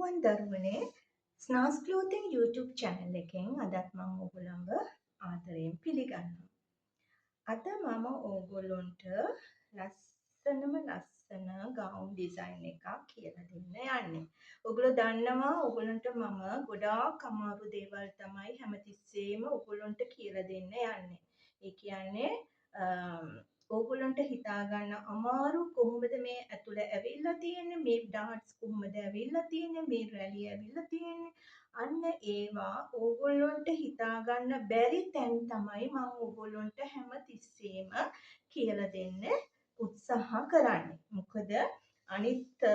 ආයුබෝවන් දරුවනේ, ස්නාස් ක්ලෝතින් YouTube channel එකෙන් අදත් මම ඔයගොල්ලන්ව ආදරයෙන් පිළිගන්නවා. අද මම ඕගොල්ලොන්ට ලස්සනම ලස්සන ගවුම් ඩිසයින් එකක් කියලා දෙන්න යන්නේ. ඔයගොල්ලෝ දන්නවා ඔයගොල්ලන්ට මම ගොඩාක් අමාරු දේවල් තමයි හැමතිස්සෙම ඔයගොල්ලන්ට කියලා දෙන්න යන්නේ. ඒ කියන්නේ ඕගොල්ලන්ට හිතා ගන්න අමාරු කොහොමද මේ ඇතුළ ඇවිල්ලා තියෙන්නේ, මේ ඩාට්ස් කොහොමද ඇවිල්ලා තියෙන්නේ, මේ රැලි ඇවිල්ලා තියෙන්නේ. අන්න ඒවා ඕගොල්ලන්ට හිතා ගන්න බැරි තැන් තමයි මම ඕගොල්ලන්ට හැම තිස්සෙම කියලා දෙන්න උත්සාහ කරන්නේ. මොකද අනිත්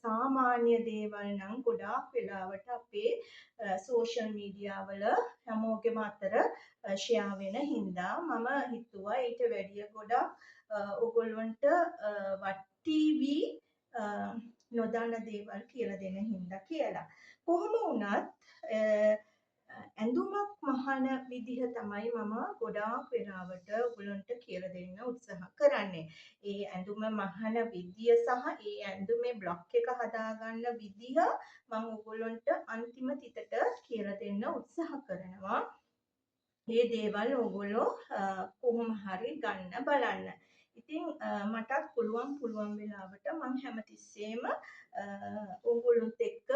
සාමාන්‍ය දේවල් නම් ගොඩාක් වෙලාවට අපේ සෝෂල් මීඩියා වල හැමෝගෙම අතර ෂෙයා වෙන හින්දා මම හිතුවා ඊට වැඩිය ගොඩක් ඔයගොල්ලන්ට වට්ටීවි නොදන්න දේවල් කියලා දෙන හින්දා කියලා. කොහොම වුණත් ඇඳුමක් මහන විදිහ තමයි මම ගොඩාක් වෙලාවට ඔයගොල්ලන්ට කියලා දෙන්න උත්සාහ කරන්නේ. ඒ ඇඳුම මහන විදිය සහ ඒ ඇඳුමේ බ්ලොක් එක හදාගන්න විදිහ මම ඔයගොල්ලන්ට අන්තිම තිතට කියලා දෙන්න උත්සාහ කරනවා. මේ දේවල් ඔයගොල්ලෝ කොහොම හරි ගන්න බලන්න. ඉතින් මටත් පුළුවන් වෙලාවට මං හැමතිස්සෙම ඔයගොල්ලොත් එක්ක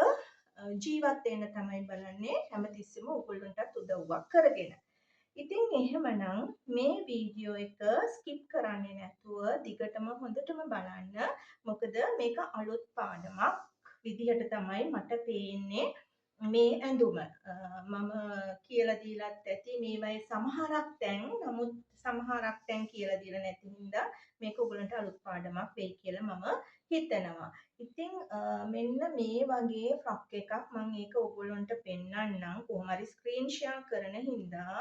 ජීවත් වෙන්න තමයි බලන්නේ, හැමතිස්සෙම ඔයගොල්ලන්ටත් උදව්වක් කරගෙන. ඉතින් එහෙමනම් මේ වීඩියෝ එක ස්කිප් කරන්නේ නැතුව දිගටම හොඳටම බලන්න. මොකද මේක අලුත් පාඩමක් විදිහට තමයි මට පේන්නේ මේ ඇඳුම. මම කියලා දීලත් ඇති මේවයි සමහරක් තැන්, නමුත් සමහරක් තැන් කියලා දීලා නැති හින්දා මේක ඔයගොල්ලන්ට අලුත් පාඩමක් වෙයි කියලා මම හිතනවා. ඉතින් මෙන්න මේ වගේ ෆ්‍රොක් එකක් මම ඒක ඔයගොල්ලන්ට පෙන්වන්නම්. කොහොම හරි ස්ක්‍රීන් ෂෙයා කරන හින්දා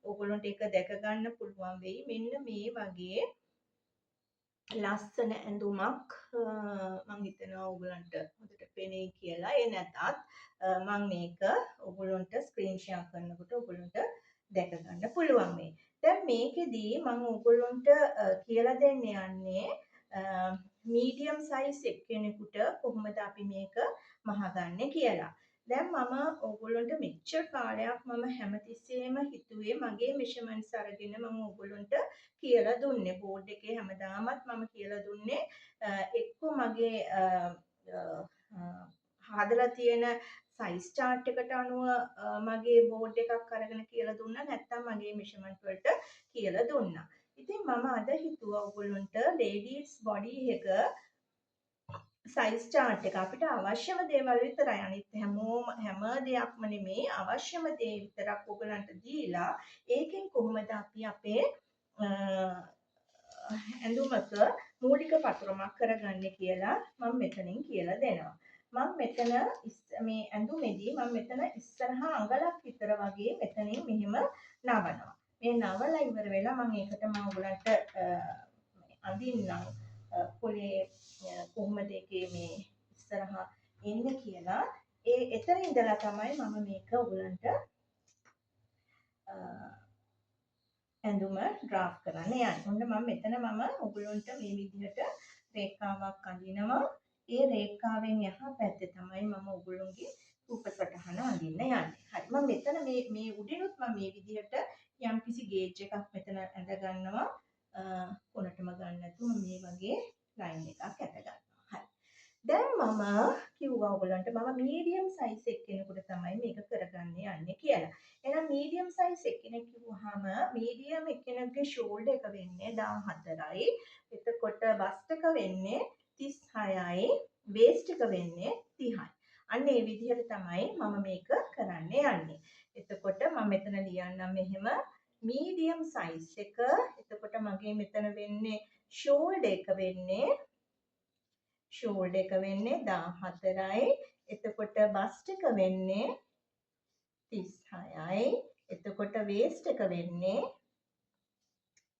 ඔයගොල්ලන්ට ඒක දැක ගන්න පුළුවන් වෙයි. මෙන්න මේ වගේ ලස්සන ඇඳුමක් මං හිතනවා ඔයගොල්ලන්ට හොඳට පෙනෙයි කියලා. ඒ නැතත් මං මේක ඔයගොල්ලන්ට ස්ක්‍රීන් ෂෙයා කරනකොට ඔයගොල්ලන්ට දැක ගන්න පුළුවන් වෙයි. දැන් මේකෙදී මං ඔයගොල්ලන්ට කියලා දෙන්න යන්නේ මීඩියම් සයිස් එක්කෙනෙකුට කොහොමද අපි මේක මහගන්නේ කියලා. දැන් මම ඔයගොල්ලන්ට මෙච්චර කාලයක් මම හැමතිස්සෙම හිතුවේ මගේ මෙෂර්මන්ට්ස් අරගෙන මම ඔයගොල්ලන්ට කියලා දුන්නේ. බෝඩ් එකේ හැමදාමත් මම කියලා දුන්නේ එක්කෝ මගේ හදලා තියෙන සයිස් චාට් එකට අනුව මගේ බෝඩ් එකක් අරගෙන කියලා දුන්නා, නැත්නම් මගේ මෙෂර්මන්ට් වලට කියලා දුන්නා. ඉතින් මම අද හිතුවා ඔයගොල්ලන්ට ලේඩීස් බොඩි එක සයිස් චාට් එක අපිට අවශ්‍යම දේවල් විතරයි, අනිත් හැම දෙයක්ම නෙමෙයි, අවශ්‍යම දේ විතරක් ඔයගලන්ට දීලා ඒකෙන් කොහොමද අපි අපේ ඇඳුමක මූලික පතුරමක් කරගන්නේ කියලා මම මෙතනින් කියලා දෙනවා. මම මෙතන මේ ඇඳුමේදී මම මෙතන ඉස්සරහා අඟලක් විතර වගේ මෙතනින් මෙහෙම නවනවා. මේ නවලා ඉවර වෙලා මම ඒකට මම ඔයගලන්ට අඳින්නම් පොලේ කොහොමද ඒකේ මේ ඉස්සරහා එන්නේ කියලා. ඒ එතන ඉඳලා තමයි මම මේක ඔයගලන්ට ඇඳුම ඩ්‍රාෆ්ට් කරන්න යන්නේ. ඔන්න මම මෙතන මම ඔයගලන්ට මේ විදිහට රේඛාවක් අඳිනවා. ඒ රේඛාවෙන් එහා පැත්තේ තමයි මම ඔයගොල්ලන්ගේ රූප සටහන අඳින්න යන්නේ. හරි, මම මෙතන මේ උඩිනුත් මම මේ විදිහට යම්කිසි ගේජ් එකක් මෙතන ඇඳ ගන්නවා. කොනටම ගන්න නැතුව මේ වගේ ලයින් එකක් ඇඳ ගන්නවා. හරි. දැන් මම කිව්වා ඔයගොල්ලන්ට මම මීඩියම් සයිස් එක්කෙනෙකුට තමයි මේක කරගන්න යන්නේ කියලා. එහෙනම් මීඩියම් සයිස් එක්කෙනෙක් කිව්වහම මීඩියම් එක්කෙනෙකුගේ ෂෝල්ඩර් එක වෙන්නේ 14යි. එතකොට බස්ට් එක වෙන්නේ 36යි, වේස්ට් එක වෙන්නේ 30යි. අන්න ඒ විදිහට තමයි මම මේක කරන්න යන්නේ. එතකොට මම මෙතන ලියන්නම් මෙහෙම මීඩියම් සයිස් එක. එතකොට මගේ මෙතන වෙන්නේ ෂෝල්ඩර් එක වෙන්නේ 14යි. එතකොට බස්ට් එක වෙන්නේ 36යි. එතකොට වේස්ට් එක වෙන්නේ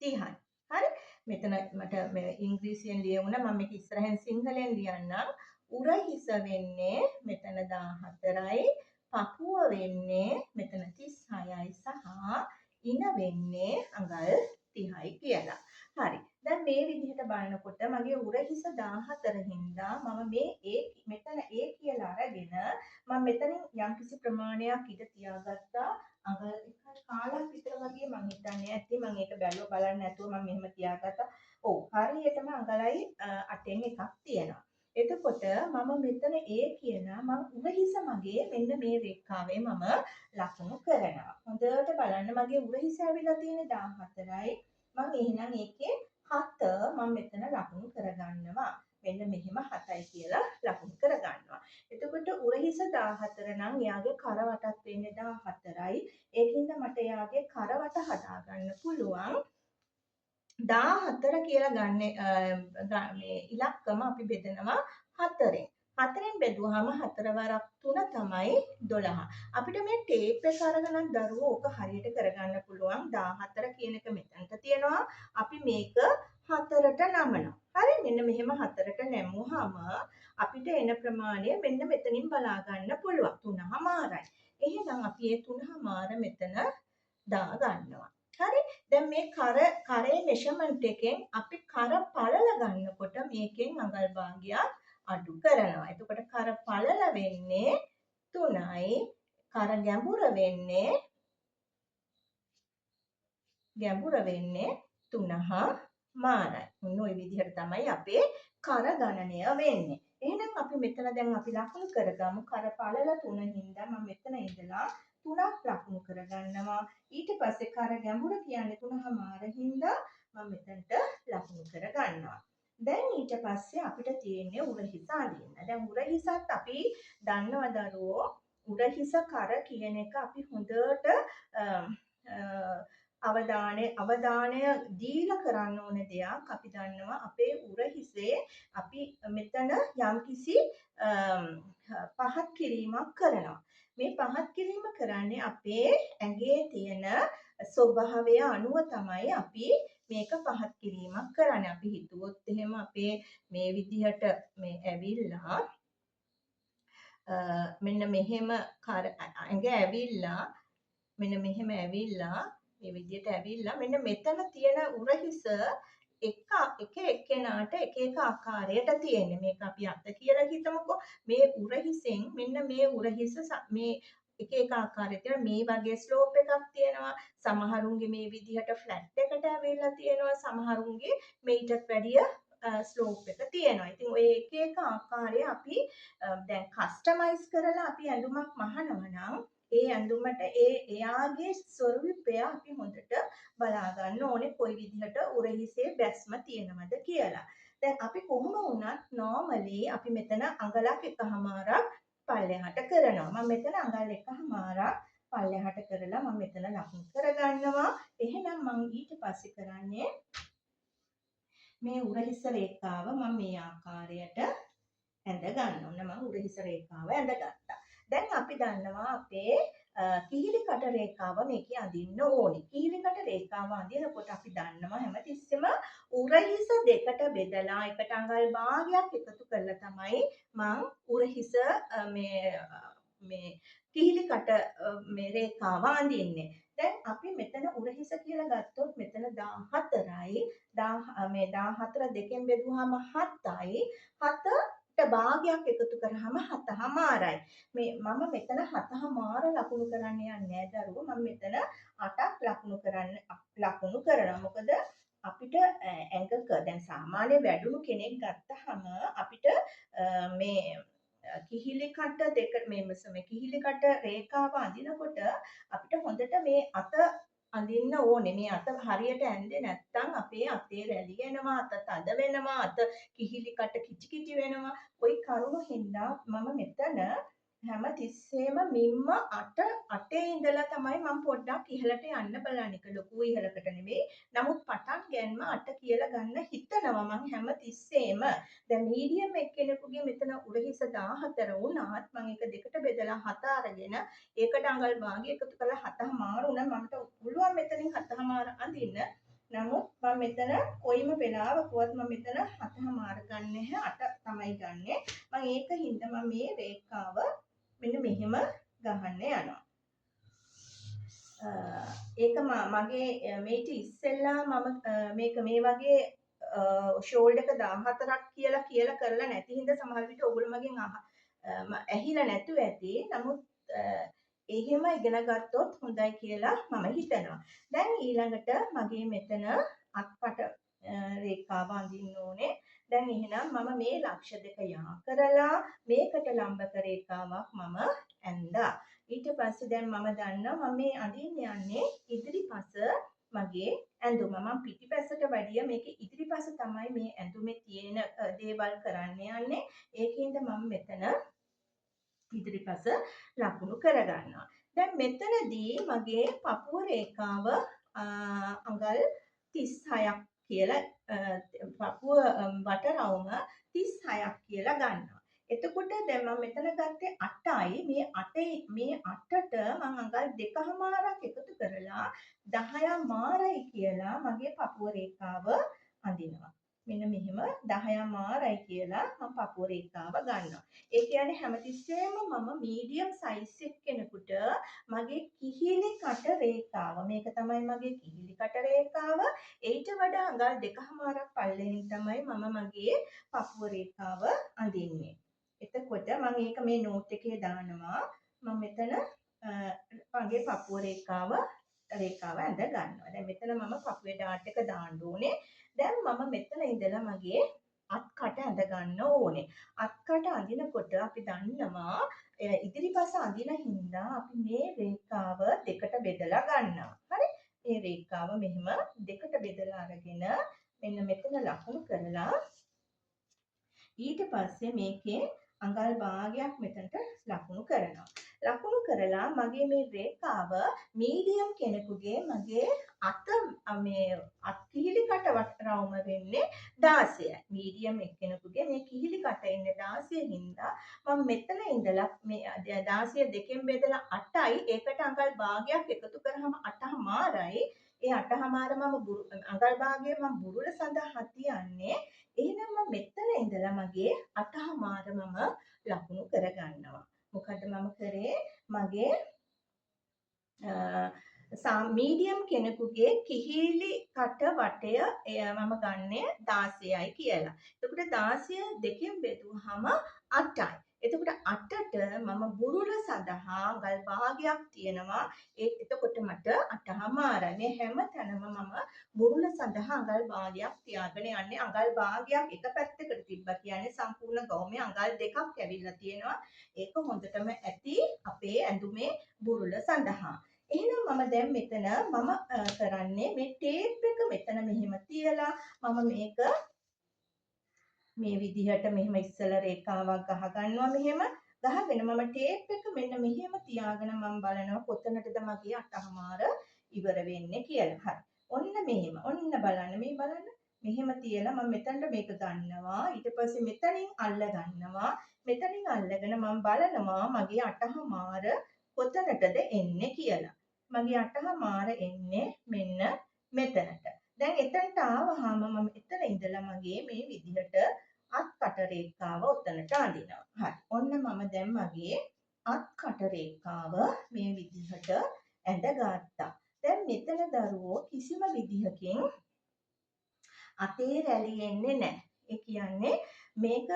30යි. හරි. මෙතන මට මේ ඉංග්‍රීසියෙන් ලියවුණා. මම මේක ඉස්සරහෙන් සිංහලෙන් ලියන්නම්. උරහිස වෙන්නේ මෙතන 14යි. පපුව වෙන්නේ මෙතන 36යි සහ ඉන වෙන්නේ අඟල් 30යි කියලා. හරි. දැන් මේ විදිහට බලනකොට මගේ උරහිස 14 හින්දා මම මේ ඒ මෙතන ඒ කියලා අරගෙන මම මෙතනින් යම්කිසි ප්‍රමාණයක් ඉඩ තියාගත්තා. අඟල් එකයි කාලක් විතර වගේ මං හිතන්නේ ඇති. මං ඒක බැලුව බලන්නේ නැතුව මම මෙහෙම තියාගත්තා. ඔව්, හරියටම අඟලයි 8න් එකක් තියෙනවා. එතකොට මම මෙතන ඒ කියලා මං උරහිස මගේ මෙන්න මේ රේඛාවේ මම ලකුණු කරනවා. හොඳට බලන්න මගේ උරහිස ඇවිල්ලා තියෙන්නේ 14යි. මං එහෙනම් ඒකේ 7 මම මෙතන ලකුණු කරගන්නවා. මෙන්න මෙහෙම 7යි කියලා ලකුණු කරගන්නවා. එතකොට උරහිස 14 නම් එයාගේ කරවටත් වෙන්නේ 14යි. ඒකින්ද මට එයාගේ කරවට හදාගන්න පුළුවන්. 14 කියලා ගන්න මේ ඉලක්කම අපි බෙදනවා 4න්. 4න් බෙදුවාම 4 වරක් 3 තමයි 12. අපිට මේ ටේප් එක අරගෙන දරුවෝ ඕක හරියට කරගන්න පුළුවන්. 14 කියන එක මෙතනට තියෙනවා. අපි මේක 4ට නමනවා. හරි, මෙන්න මෙහෙම 4ට නැමුවාම අපිට එන ප්‍රමාණය මෙන්න මෙතනින් බලා ගන්න පුළුවන්. 3.5යි. එහෙනම් අපි මේ 3.5 මෙතන දා ගන්නවා. හරි, දැන් මේ කරේ මෙෂර්මන්ට් එකෙන් අපි කර පළල ගන්නකොට මේකෙන් අඟල් භාගයක් අඩු කරනවා. එතකොට කර පළල වෙන්නේ 3යි, කර ගැඹුර වෙන්නේ 3.5යි. ඔන්න ඔය විදිහට තමයි අපේ කර ගණනය වෙන්නේ. එහෙනම් අපි මෙතන දැන් අපි ලකුණු කරගමු. කර පළල 3 හින්දා මම මෙතන ඉඳලා 3ක් ලකුණු කරගන්නවා. ඊට පස්සේ කර ගැඹුර කියන්නේ 3.5 හින්දා මම මෙතනට ලකුණු කරගන්නවා. දැන් ඊට පස්සේ අපිට තියෙන්නේ උරහිස අඳින්න. දැන් උරහිසත් අපි දන්නවා දරුවෝ, උරහිස කර කියන එක අපි හොඳට අවධානය දීලා කරන්න ඕන දෙයක්. අපි දන්නවා අපේ උරහිසේ අපි මෙතන යම්කිසි පහත් කිරීමක් කරනවා. මේ පහත් කිරීම කරන්නේ අපේ ඇඟේ තියෙන ස්වභාවය අනුව තමයි අපි මේක පහත් කිරීමක් කරන්නේ. අපි හිතුවොත් එහෙම අපේ මේ විදිහට මේ ඇවිල්ලා මෙන්න මෙහෙම ඇඟ ඇවිල්ලා මෙන්න මෙහෙම ඇවිල්ලා මේ විදිහට ඇවිල්ලා මෙන්න මෙතන තියෙන උරහිස එක එක එක්කෙනාට එක එක ආකාරයට තියෙන්නේ. මේක අපි අත කියලා හිතමුකෝ. මේ උරහිසෙන් මෙන්න මේ උරහිස මේ එක එක ආකාරයට තියෙනවා. මේ වගේ ස්ලෝප් එකක් තියෙනවා. සමහරුන්ගේ මේ විදිහට ෆ්ලැට් එකට ඇවිල්ලා තියෙනවා. සමහරුන්ගේ මේටත් වැඩිය ස්ලෝප් එක තියෙනවා. ඉතින් ඔය එක එක ආකාරය අපි දැන් කස්ටමයිස් කරලා අපි ඇඳුමක් මහනවා නම් ඒ ඇඳුමට ඒ එයාගේ ස්වරූපය අපි හොඳට බලා ගන්න ඕනේ කොයි විදිහට උරහිසේ බැස්ම තියෙනවද කියලා. දැන් අපි කොහොම වුණත් නෝමලි අපි මෙතන අඟලක් 1.5ක් පල්ලෙහාට කරනවා. මම මෙතන අඟල් 1.5ක් පල්ලෙහාට කරලා මම මෙතන ලකුණු කරගන්නවා. එහෙනම් මම ඊට පස්සේ කරන්නේ මේ උරහිස රේඛාව මම මේ ආකාරයට ඇඳ ගන්න ඕන. මම උරහිස රේඛාව ඇඳගත්තා. දැන් අපි දන්නවා අපේ කිහිලි කට රේඛාව මේකේ අඳින්න ඕනේ. කිහිලි කට රේඛාව අඳිනකොට අපි දන්නවා හැමතිස්සෙම උරහිස දෙකට බෙදලා එකට අඟල් භාගයක් එකතු කරලා තමයි මං උරහිස මේ කිහිලි කට මේ රේඛාව අඳින්නේ. දැන් අපි මෙතන උරහිස කියලා ගත්තොත් මෙතන 14යි, මේ 14 දෙකෙන් බෙදුවාම 7යි, 7ට භාගයක් එකතු කරාම 7.5යි. මේ මම මෙතන 7.5 ලකුණු කරන්න යන්නේ නෑ දරුවෝ. මම මෙතන 8ක් ලකුණු කරනවා. මොකද අපිට ඇඟක දැන් සාමාන්‍ය වැඩුණු කෙනෙක් ගත්තහම අපිට මේ කිහිලි කට දෙක මේ කිහිලි කට රේඛාව අඳිනකොට අපිට හොඳට මේ අත අඳින්න ඕනේ. මේ අත හරියට ඇඳේ නැත්නම් අපේ අතේ රැලි එනවා, අත තද වෙනවා, අත කිහිලි කට කිචි කිචි වෙනවා. ওই කරුණු හින්දා මම මෙතන හැම තිස්සෙම මිම්ම 8 ඉඳලා තමයි මම පොඩ්ඩක් ඉහළට යන්න බලන්නේ. ඒක ලොකු ඉහළකට නෙවෙයි. නමුත් පටන් ගැනීම 8 කියලා ගන්න හිතනවා මං හැම තිස්සෙම. දැන් මීඩියම් එක්කෙනෙකුගේ මෙතන උරහිස 14 වුණාත් මං ඒක දෙකට බෙදලා 7 අරගෙන ඒකට අඟල් භාගය එකතු කරලා 7.5 වුණා. මමට පුළුවන් මෙතනින් 7.5 අඳින්න. නමුත් මම මෙතන කොයිම වෙලාවකවත් මම මෙතන 7.5 ගන්න නැහැ, 8 තමයි ගන්නෙ. මං ඒක හින්දා මම මේ රේඛාව මෙන්න මෙහෙම ගහන්න යනවා. ඒක මගේ මේටි ඉස්සෙල්ලා මම මේක මේ වගේ ෂෝල්ඩර් එක 14ක් කියලා කියලා කරලා නැති හින්දා සමහර විට ඔයගොල්ලෝ මගෙන් ඇහිලා නැතුව ඇති. නමුත් එහෙම ඉගෙන ගත්තොත් හොඳයි කියලා මම හිතනවා. දැන් ඊළඟට මගේ මෙතන අත්පට රේඛාව අඳින්න ඕනේ. දැන් එහෙනම් මම මේ ලක්ෂ දෙක යා කරලා මේකට ලම්බක රේඛාවක් මම ඇඳා. ඊට පස්සේ දැන් මම දන්නවා මම මේ අඳින්න යන්නේ ඉදිරිපස මගේ ඇඳුම. මම පිටිපසට වැඩිය මේකේ ඉදිරිපස තමයි මේ ඇඳුමේ තියෙන දේවල් කරන්න යන්නේ. ඒකින්ද මම මෙතන ඉදිරිපස ලකුණු කරගන්නවා. දැන් මෙතනදී මගේ පපුව රේඛාව අඟල් 36ක් කියලා පපුව වට රවුම 36ක් කියලා ගන්නවා. එතකොට දැන් මම මෙතන ගත්තේ 8යි. මේ 8 මේ 8ට මං අඟල් 2.5ක් එකතු කරලා 10.5යි කියලා මගේ පපුව රේඛාව අඳිනවා. මෙන්න මෙහෙම 10.5යි කියලා මම පපුව රේඛාව ගන්නවා. ඒ කියන්නේ හැමතිස්සෙම මම මීඩියම් සයිස් එක්කෙනෙකුට මගේ කිහිලි කට රේඛාව, මේක තමයි මගේ කිහිලි කට රේඛාව. ඊට වඩා අඟල් 2.5ක් පල්ලෙහින් තමයි මම මගේ පපුව රේඛාව අඳින්නේ. එතකොට මම ඒක මේ නෝට් එකේ දානවා. මම මෙතන මගේ පපුව රේඛාව ඇඳ ගන්නවා. දැන් මෙතන මම පපුවේ ඩාට් එක දාන්න ඕනේ. දැන් මම මෙතන ඉඳලා මගේ අත්කට ඇඳ ගන්න ඕනේ. අත්කට අඳිනකොට අපි දන්නවා ඉදිරිපස අඳින හින්දා අපි මේ රේඛාව දෙකට බෙදලා ගන්නවා. හරි? මේ රේඛාව මෙහෙම දෙකට බෙදලා අරගෙන මෙන්න මෙතන ලකුණු කරලා ඊට පස්සේ මේකේ අඟල් භාගයක් මෙතනට ලකුණු කරනවා. ලකුණු කරලා මගේ මේ රේඛාව මීඩියම් කෙනෙකුගේ මගේ අත මේ අත් කිහිලි කට රවුම වෙන්නේ 16යි. මීඩියම් එක්කෙනෙකුගේ මේ කිහිලි කට එන්නේ 16 හින්දා මම මෙතන ඉඳලා මේ 16 දෙකෙන් බෙදලා 8යි. ඒකට අඟල් භාගයක් එකතු කරාම 8.5යි. ඒ 8.5 මම අඟල් භාගය මම බුරුල සඳහා තියන්නේ. එහෙනම් මම මෙතන ඉඳලා මගේ 8.5 මම ලකුණු කරගන්නවා. මොකද මම කරේ මගේ මීඩියම් කෙනෙකුගේ කිහිලි කට වටය මම ගන්නේ 16යි කියලා. එතකොට 16 දෙකෙන් බෙදුවහම 8යි. එතකොට 8ට මම බුරුල සඳහා අඟල් භාගයක් තියෙනවා. ඒ එතකොට මට 8.5යි. මේ හැම තැනම මම බුරුල සඳහා අඟල් භාගයක් තියාගෙන යන්නේ. අඟල් භාගයක් එක පැත්තකට තිබ්බා කියන්නේ සම්පූර්ණ ගවුමේ අඟල් දෙකක් ඇවිල්ලා තියෙනවා. ඒක හොඳටම ඇති අපේ ඇඳුමේ බුරුල සඳහා. එහෙනම් මම දැන් මෙතන මම කරන්නේ මේ ටේප් එක මෙතන මෙහෙම තියලා මම මේක මේ විදිහට මෙහෙම ඉස්සල රේඛාවක් ගහ ගන්නවා. මෙහෙම ගහගෙන මම ටේප් එක මෙන්න මෙහෙම තියාගෙන මම බලනවා කොතනටද මගේ 8.5 ඉවර වෙන්නේ කියලා. හරි. ඔන්න මෙහෙම. ඔන්න බලන්න මේ බලන්න. මෙහෙම තියලා මම මෙතනට මේක ගන්නවා. ඊට පස්සේ මෙතනින් අල්ල ගන්නවා. මෙතනින් අල්ලගෙන මම බලනවා මගේ 8.5 කොතනටද එන්නේ කියලා. මගේ 8.5 එන්නේ මෙන්න මෙතනට. දැන් එතනට ආවහම මම එතන ඉඳලා මගේ මේ විදිහට අත්කට රේඛාව ඔතනට අඳිනවා. හරි. ඔන්න මම දැන් මගේ අත්කට රේඛාව මේ විදිහට ඇඳගත්තා. දැන් මෙතන දරුවෝ කිසිම විදිහකින් අතේ රැලි එන්නේ නැහැ. ඒ කියන්නේ මේක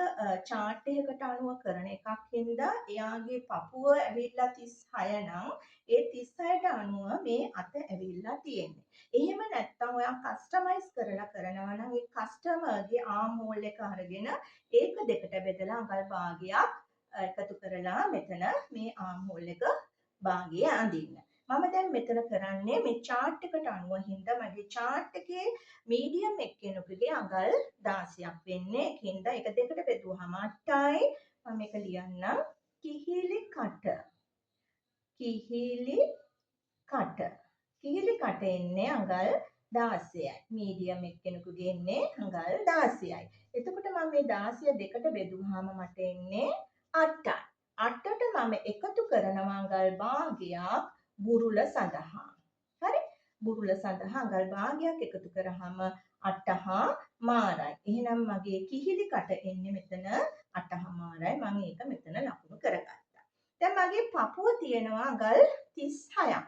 චාට් එකකට අනුව කරන එකක් හින්දා එයාගේ පපුව ඇවිල්ලා 36 නම් ඒ 36ට අනුව මේ අත ඇවිල්ලා තියෙන්නේ. එහෙම නැත්නම් ඔයා කස්ටමයිස් කරලා කරනවා නම් ඒ කස්ටමර්ගේ ආම් හෝල් එක අරගෙන ඒක දෙකට බෙදලා අඟල් භාගයක් එකතු කරලා මෙතන මේ ආම් හෝල් එක භාගය අඳින්න. මම දැන් මෙතන කරන්නේ මේ චාට් එකට අනුව හින්දා මගේ චාට් එකේ මීඩියම් එක්කෙනෙකුගේ අඟල් 16ක් වෙන්නේ. ඒක හින්දා ඒක දෙකට බෙදුවහම 8යි. මම මේක ලියන්නම්. කිහිලි කට. කිහිලි කට. කිහිලි කට එන්නේ අඟල් 16යි. මීඩියම් එක්කෙනෙකුගේ එන්නේ අඟල් 16යි. එතකොට මම මේ 16 දෙකට බෙදුවාම මට එන්නේ 8යි. 8ට මම එකතු කරනවා අඟල් භාගයක් බුරුල සඳහා. හරි? බුරුල සඳහා අඟල් භාගයක් එකතු කරාම 8.5යි. එහෙනම් මගේ කිහිලි කට එන්නේ මෙතන 8.5යි. මම ඒක මෙතන ලකුණු කරගත්තා. දැන් මගේ පපුව තියෙනවා අඟල් 36ක්.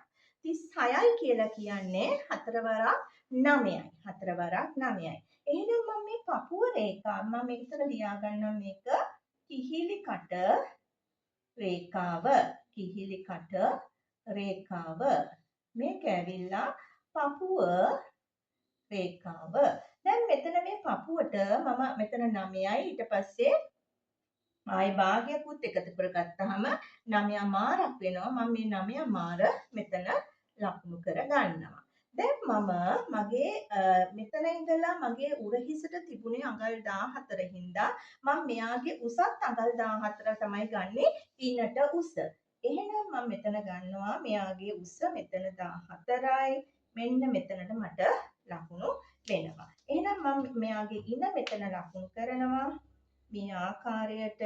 36යි කියලා කියන්නේ 4 වරක් 9යි. 4 වරක් 9යි. එහෙනම් මම මේ පපුව රේඛාව මම මෙතන ලියා ගන්නවා මේක කිහිලි කට රේඛාව. කිහිලි කට රේඛාව. මේක ඇවිල්ලා පපුව රේඛාව. දැන් මෙතන මේ පපුවට මම මෙතන 9යි ඊට පස්සේ ආයි භාගයකුත් එකතු කරගත්තාම 9.5ක් වෙනවා. මම මේ 9.5 මෙතන ලකුණු කර ගන්නවා. දැන් මම මගේ මෙතන ඉඳලා මගේ උරහිසට තිබුණේ අඟල් 14 හින්දා මම මෙයාගේ උසත් අඟල් 14 තමයි ගන්නෙ ඉනට උස. එහෙනම් මම මෙතන ගන්නවා මෙයාගේ උස මෙතන 14යි. මෙන්න මෙතනට මට ලකුණු වෙනවා. එහෙනම් මම මෙයාගේ ඉන මෙතන ලකුණු කරනවා. මේ ආකාරයට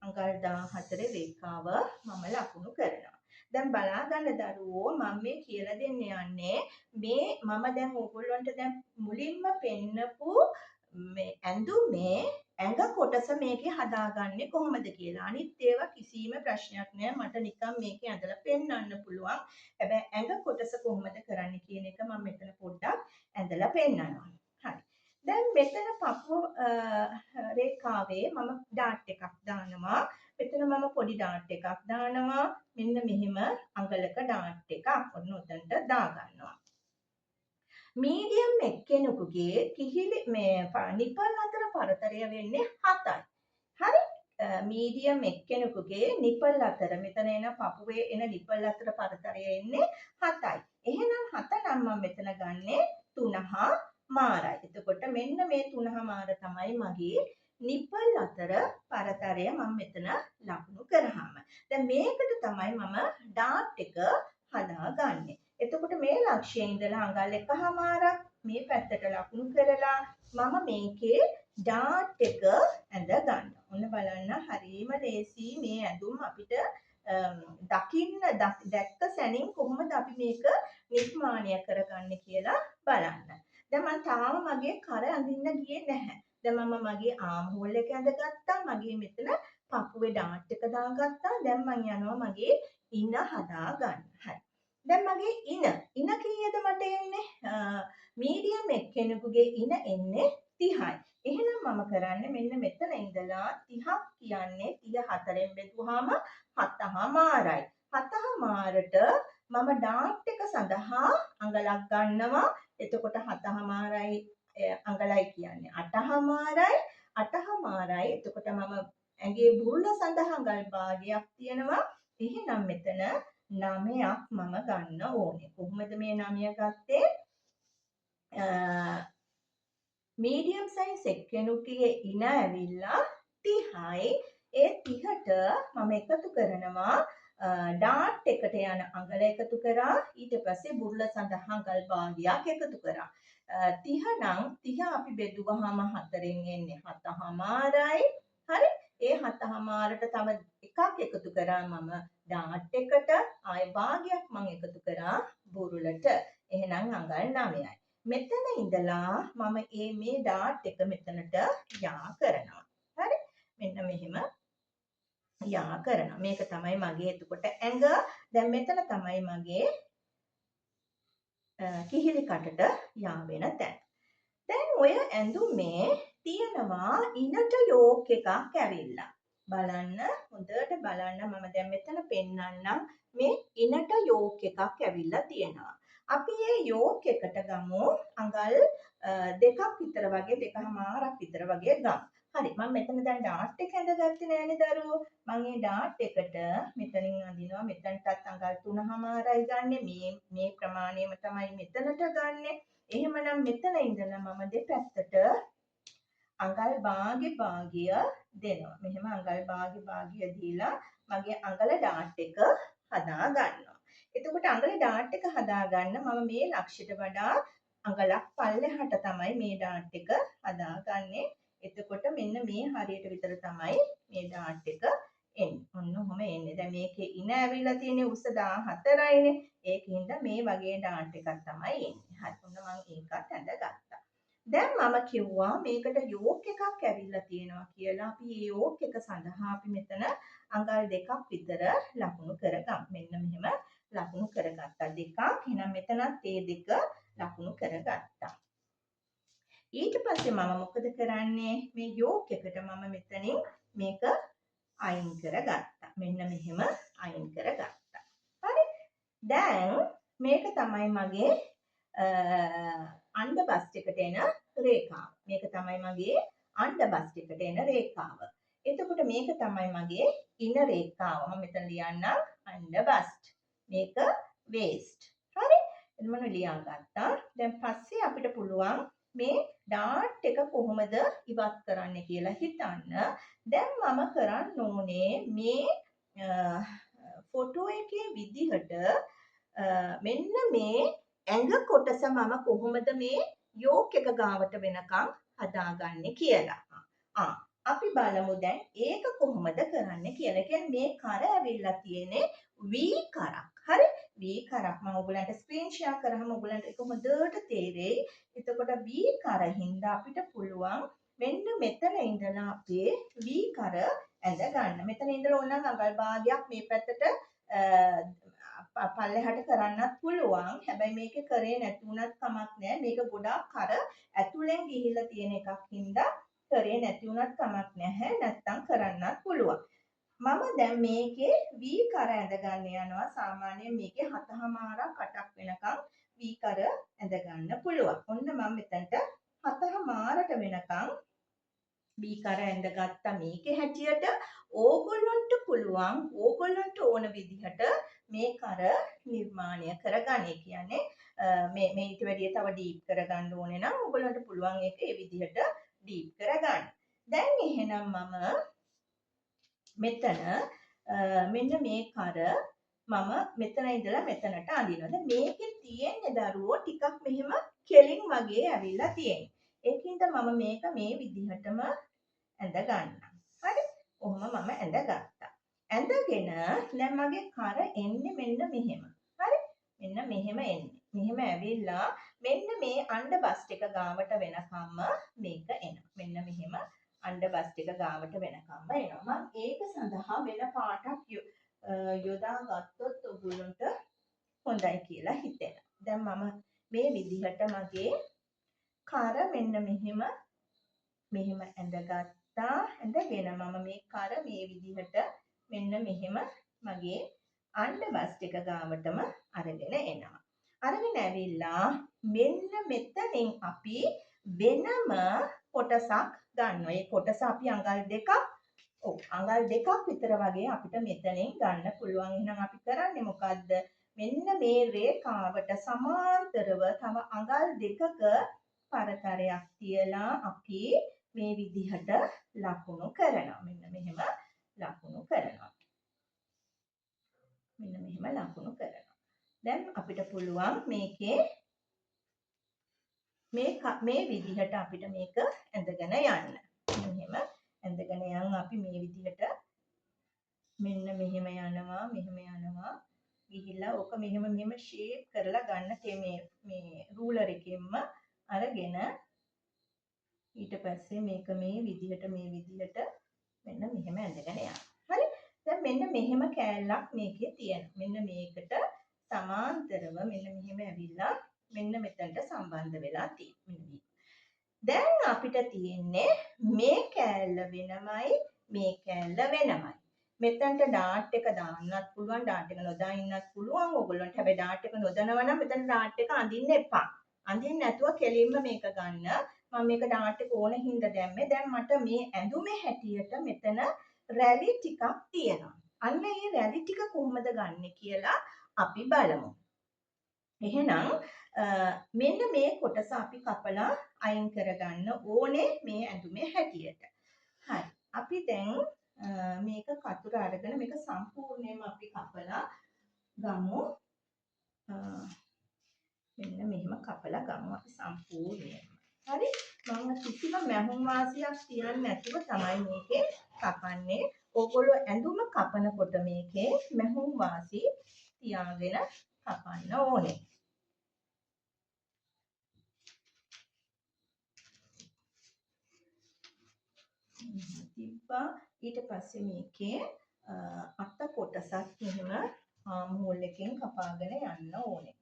අඟල් 14 රේඛාව මම ලකුණු කරනවා. දැන් බලා ගන්න දරුවෝ මම මේ කියලා දෙන්න යන්නේ මේ මම දැන් ඕගොල්ලන්ට දැන් මුලින්ම පෙන්නපු මේ ඇඳුමේ ඇඟ කොටස මේකේ හදාගන්නේ කොහොමද කියලා. අනිත් ඒවා කිසිම ප්‍රශ්නයක් නෑ. මට නිකන් මේකේ ඇඳලා පෙන්නන්න පුළුවන්. හැබැයි ඇඟ කොටස කොහොමද කරන්නේ කියන එක මම මෙතන පොඩ්ඩක් ඇඳලා පෙන්නනවා. හරි. දැන් මෙතන පපුව රේඛාවේ මම ඩාට් එකක් දානවා. මෙතන මම පොඩි ඩාට් එකක් දානවා. මෙන්න මෙහෙම අඟලක ඩාට් එකක් ඔන්න ඔතනට දාගන්නවා. මීඩියම් එක්කෙනෙකුගේ කිහිලි මේ නිපල් අතර පරතරය වෙන්නේ 7යි. හරි? මීඩියම් එක්කෙනෙකුගේ නිපල් අතර මෙතන එන පපුවේ එන නිපල් අතර පරතරය එන්නේ 7යි. එහෙනම් 7 නම් මම මෙතන ගන්නෙ 3.5යි. එතකොට මෙන්න මේ 3.5 තමයි මගේ නිපල් අතර පරතරය මම මෙතන ලකුණු කරාම. දැන් මේකට තමයි මම ඩාට් එක හදාගන්නේ. එතකොට මේ ලක්ෂයේ ඉඳලා අඟල් 1.5ක් මේ පැත්තට ලකුණු කරලා මම මේකේ ඩාට් එක ඇඳ ගන්නවා. ඔන්න බලන්න හරිම ලේසි මේ ඇඳුම් අපිට දකින්න දැක්ක සැනින් කොහොමද අපි මේක නිර්මාණය කරගන්නේ කියලා බලන්න. දැන් මම තාම මගේ කර අඳින්න ගියේ නැහැ. දැන් මම මගේ ආම් හෝල් එක ඇඳගත්තා. මගේ මෙතන පපුවේ ඩාට් එක දාගත්තා. දැන් මං යනවා මගේ ඉන හදා ගන්න. හරි. දැන් මගේ ඉන කීයද මට එන්නේ? මීඩියම් එක්කෙනෙකුගේ ඉන එන්නේ 30යි. එහෙනම් මම කරන්නේ මෙන්න මෙතන ඉඳලා 30ක් කියන්නේ 34න් බෙදුවාම 7.5යි. 7.5ට මම ඩාට් එක සඳහා අඟලක් ගන්නවා. එතකොට 7.5යි අඟලයි කියන්නේ 8.5යි. 8.5යි. එතකොට මම ඇඟේ බුරුල සඳහා අඟල් භාගයක් තියෙනවා. එහෙනම් මෙතන 9ක් මම ගන්න ඕනේ. කොහොමද මේ 9 ගත්තේ? මීඩියම් සයිස් එක්කෙනෙකුගේ ඉන ඇවිල්ලා 30යි. ඒ 30ට මම එකතු කරනවා ඩාට් එකට යන අඟල එකතු කරා. ඊට පස්සේ බුරුල සඳහා අඟල් භාගයක් එකතු කරා. 30 නම් 30 අපි බෙදුවහම 4න් එන්නේ 7.5යි. හරි? ඒ 7.5ට තව එකක් එකතු කරා මම ඩාට් එකට. ආය භාගයක් මම එකතු කරා බුරුලට. එහෙනම් අඟල් 9යි. මෙතන ඉඳලා මම මේ ඩාට් එක මෙතනට යා කරනවා. හරි? මෙන්න මෙහෙම යා කරනවා. මේක තමයි මගේ එතකොට ඇඟ. දැන් මෙතන තමයි මගේ කිහිලි කටට යා වෙන තැන. දැන් ඔය ඇඳුමේ තියෙනවා ඉනට යෝක් එකක් ඇවිල්ලා. බලන්න හොඳට බලන්න මම දැන් මෙතන පෙන්නන්නම් මේ ඉනට යෝක් එකක් ඇවිල්ලා තියෙනවා. අපි මේ යෝක් එකට ගමු අඟල් 2ක් විතර වගේ 2.5ක් විතර වගේ ගමු. හරි මම මෙතන දැන් ඩාට් එක ඇඳගත්තේ නෑනේ දරුවෝ. මම මේ ඩාට් එකට මෙතනින් අඳිනවා. මෙතනටත් අඟල් 3.5යි ගන්නෙ. මේ ප්‍රමාණයම තමයි මෙතනට ගන්නෙ. එහෙමනම් මෙතන ඉඳලා මම දෙපැත්තට අඟල් භාගෙ භාගය දෙනවා. මෙහෙම අඟල් භාගෙ භාගය දීලා මගේ අඟල ඩාට් එක හදා ගන්නවා. එතකොට අඟල ඩාට් එක හදා ගන්න මම මේ ලක්ෂයට වඩා අඟලක් පල්ලෙහාට තමයි මේ ඩාට් එක හදාගන්නේ. එතකොට මෙන්න මේ හරියට විතර තමයි මේ ඩාට් එක එන්නේ. ඔන්න ඔහොම එන්නේ. දැන් මේකේ ඉන ඇවිල්ලා තියෙන්නේ උස 14යිනේ. ඒකින්ද මේ වගේ ඩාට් එකක් තමයි එන්නේ. හරි. ඔන්න මං ඒකත් ඇඳගත්තා. දැන් මම කිව්වා මේකට යෝක් එකක් ඇවිල්ලා තියෙනවා කියලා. අපි මේ යෝක් එක සඳහා අපි මෙතන අඟල් 2ක් විතර ලකුණු කරගමු. මෙන්න මෙහෙම ලකුණු කරගත්තා. දෙකක්. එහෙනම් මෙතනත් ඒ දෙක ලකුණු කරගත්තා. ඊට පස්සේ මම මොකද කරන්නේ? මේ යෝක් එකට මම මෙතනින් මේක අයින් කරගත්තා. මෙන්න මෙහෙම අයින් කරගත්තා. හරි. දැන් මේක තමයි මගේ අන්ඩර් බස්ට් එකට එන රේඛාව. මේක තමයි මගේ අන්ඩර් බස්ට් එකට එන රේඛාව. එතකොට මේක තමයි මගේ ඉන රේඛාව. මම මෙතන ලියන්නම් අන්ඩර් බස්ට්. මේක වේස්ට්. හරි. මම ලියාගත්තා. දැන් පස්සේ අපිට පුළුවන් මේ ඩාට් එක කොහොමද ඉවත් කරන්න කියලා හිතන්න. දැන් මම කරන්න ඕනේ මේ ෆොටෝ එකේ විදිහට මෙන්න මේ ඇඟ කොටස මම කොහොමද මේ යෝක් එක ගාවට වෙනකන් හදාගන්නේ කියලා. අපි බලමු දැන් ඒක කොහොමද කරන්න කියලා. ඒ කියන්නේ මේ කර ඇවිල්ලා තියෙන්නේ V කරක්. හරි? V කරක්. මම ඔයගලන්ට ස්ක්‍රීන් ෂෙයා කරාම ඔයගලන්ට ඒක හොඳට තේරෙයි. එතකොට V කර හින්දා අපිට පුළුවන් මෙන්න මෙතන ඉඳලා අපේ V කර ඇඳ ගන්න. මෙතන ඉඳලා ඕනනම් අඟල් භාගයක් මේ පැත්තට පල්ලෙහාට කරන්නත් පුළුවන්. හැබැයි මේක කරේ නැති වුණත් කමක් නෑ. මේක ගොඩාක් කර ඇතුලෙන් ගිහිල්ලා තියෙන එකක් හින්දා කරේ නැති වුණත් කමක් නැහැ. නැත්තම් කරන්නත් පුළුවන්. මම දැන් මේකේ V කර ඇඳ ගන්න යනවා. සාමාන්‍යයෙන් මේකේ 7.5ක් 8ක් වෙනකම් V කර ඇඳ ගන්න පුළුවන්. ඔන්න මම මෙතනට 7.5ට වෙනකම් V කර ඇඳගත්තා. මේකේ හැටියට ඕගොල්ලන්ට පුළුවන් ඕගොල්ලන්ට ඕන විදිහට මේ කර නිර්මාණය කරගන්න. ඒ කියන්නේ මේ මේ ඊට වැඩිය තව ඩීප් කරගන්න ඕනේ නම් ඕගොල්ලන්ට පුළුවන් ඒක ඒ විදිහට ඩීප් කරගන්න. දැන් එහෙනම් මම මෙතන මෙන්න මේ කර මම මෙතන ඉඳලා මෙතනට අඳිනවා. දැන් මේකේ තියෙන්නේ දරුවෝ ටිකක් මෙහෙම කෙලින් වගේ ඇවිල්ලා තියෙන්නේ. ඒකින්ද මම මේක මේ විදිහටම ඇඳ ගන්නම්. හරි? ඔහොම මම ඇඳගත්තා. ඇඳගෙන දැන් මගේ කර එන්නේ මෙන්න මෙහෙම. හරි? මෙන්න මෙහෙම එන්නේ. මෙහෙම ඇවිල්ලා මෙන්න මේ අන්ඩර් බස්ට් එක ගාවට වෙනකම්ම මේක එනවා. මෙන්න මෙහෙම අන්ඩර් බස්ට් එක ගාවට වෙනකම්ම එනවා. මම ඒක සඳහා වෙන පාටක් යොදා ගත්තොත් ඔයගොල්ලන්ට හොඳයි කියලා හිතෙනවා. දැන් මම මේ විදිහට මගේ කර මෙන්න මෙහෙම මෙහෙම ඇඳගත්තා. ඇඳගෙන මම මේ කර මේ විදිහට මෙන්න මෙහෙම මගේ අන්ඩර් බස්ට් එක ගාවටම අරගෙන එනවා. අරගෙන ඇවිල්ලා මෙන්න මෙතනින් අපි වෙනම කොටසක් ගන්නවා. ඒ කොටස අපි අඟල් දෙකක්, ඔව් අඟල් දෙකක් විතර වගේ අපිට මෙතනින් ගන්න පුළුවන්. එහෙනම් අපි කරන්නේ මොකද්ද? මෙන්න මේ රේඛාවට සමාන්තරව තව අඟල් දෙකක පරතරයක් තියලා අපි මේ විදිහට ලකුණු කරනවා. මෙන්න මෙහෙම ලකුණු කරනවා. මෙන්න මෙහෙම ලකුණු කරනවා. දැන් අපිට පුළුවන් මේකේ මේ විදිහට අපිට මේක ඇඳගෙන යන්න. මෙහෙම ඇඳගෙන යන් අපි මේ විදිහට මෙන්න මෙහෙම යනවා, මෙහෙම යනවා. ගිහිල්ලා ඕක මෙහෙම මෙහෙම ෂේප් කරලා ගන්න මේ මේ රූලර් එකෙන්ම අරගෙන ඊට පස්සේ මේක මේ විදිහට මේ විදිහට මෙන්න මෙහෙම ඇඳගෙන යන්න. හරි? දැන් මෙන්න මෙහෙම කෑල්ලක් මේකේ තියෙනවා. මෙන්න මේකට සමාන්තරව මෙන්න මෙහෙම ඇවිල්ලා මෙන්න මෙතනට සම්බන්ධ වෙලා තියෙනවා. දැන් අපිට තියෙන්නේ මේ කෑල්ල වෙනමයි මේ කෑල්ල වෙනමයි. මෙතනට ඩාට් එක දාන්නත් පුළුවන්, ඩාට් එක නොදා ඉන්නත් පුළුවන් ඕගොල්ලන්ට. හැබැයි ඩාට් එක නොදනවා නම් මෙතන ඩාට් එක අඳින්න එපා. අඳින්න නැතුව කෙලින්ම මේක ගන්න. මම මේක ඩාට් එක ඕන හින්දා දැම්මේ. දැන් මට මේ ඇඳුමේ හැටියට මෙතන රැලි ටිකක් තියෙනවා. අන්න ඒ රැලි ටික කොහොමද ගන්නෙ කියලා අපි බලමු. එහෙනම් මෙන්න මේ කොටස අපි කපලා අයින් කරගන්න ඕනේ මේ ඇඳුමේ හැටියට. හරි. අපි දැන් මේක කතුර අරගෙන මේක සම්පූර්ණයෙන්ම අපි කපලා ගමු. මෙන්න මෙහෙම කපලා ගමු අපි සම්පූර්ණයෙන්ම. හරි. මම කිසිම මැහුම් වාසියක් තියන්නේ නැතුව තමයි මේකේ කපන්නේ. ඕගොල්ලෝ ඇඳුම කපනකොට මේකේ මැහුම් වාසි තියාගෙන කපන්න ඕනේ. තිබ්බා. ඊට පස්සේ මේකේ අත කොටසත් මෙහෙම ආම් හෝල් එකෙන් කපාගෙන යන්න ඕනේ.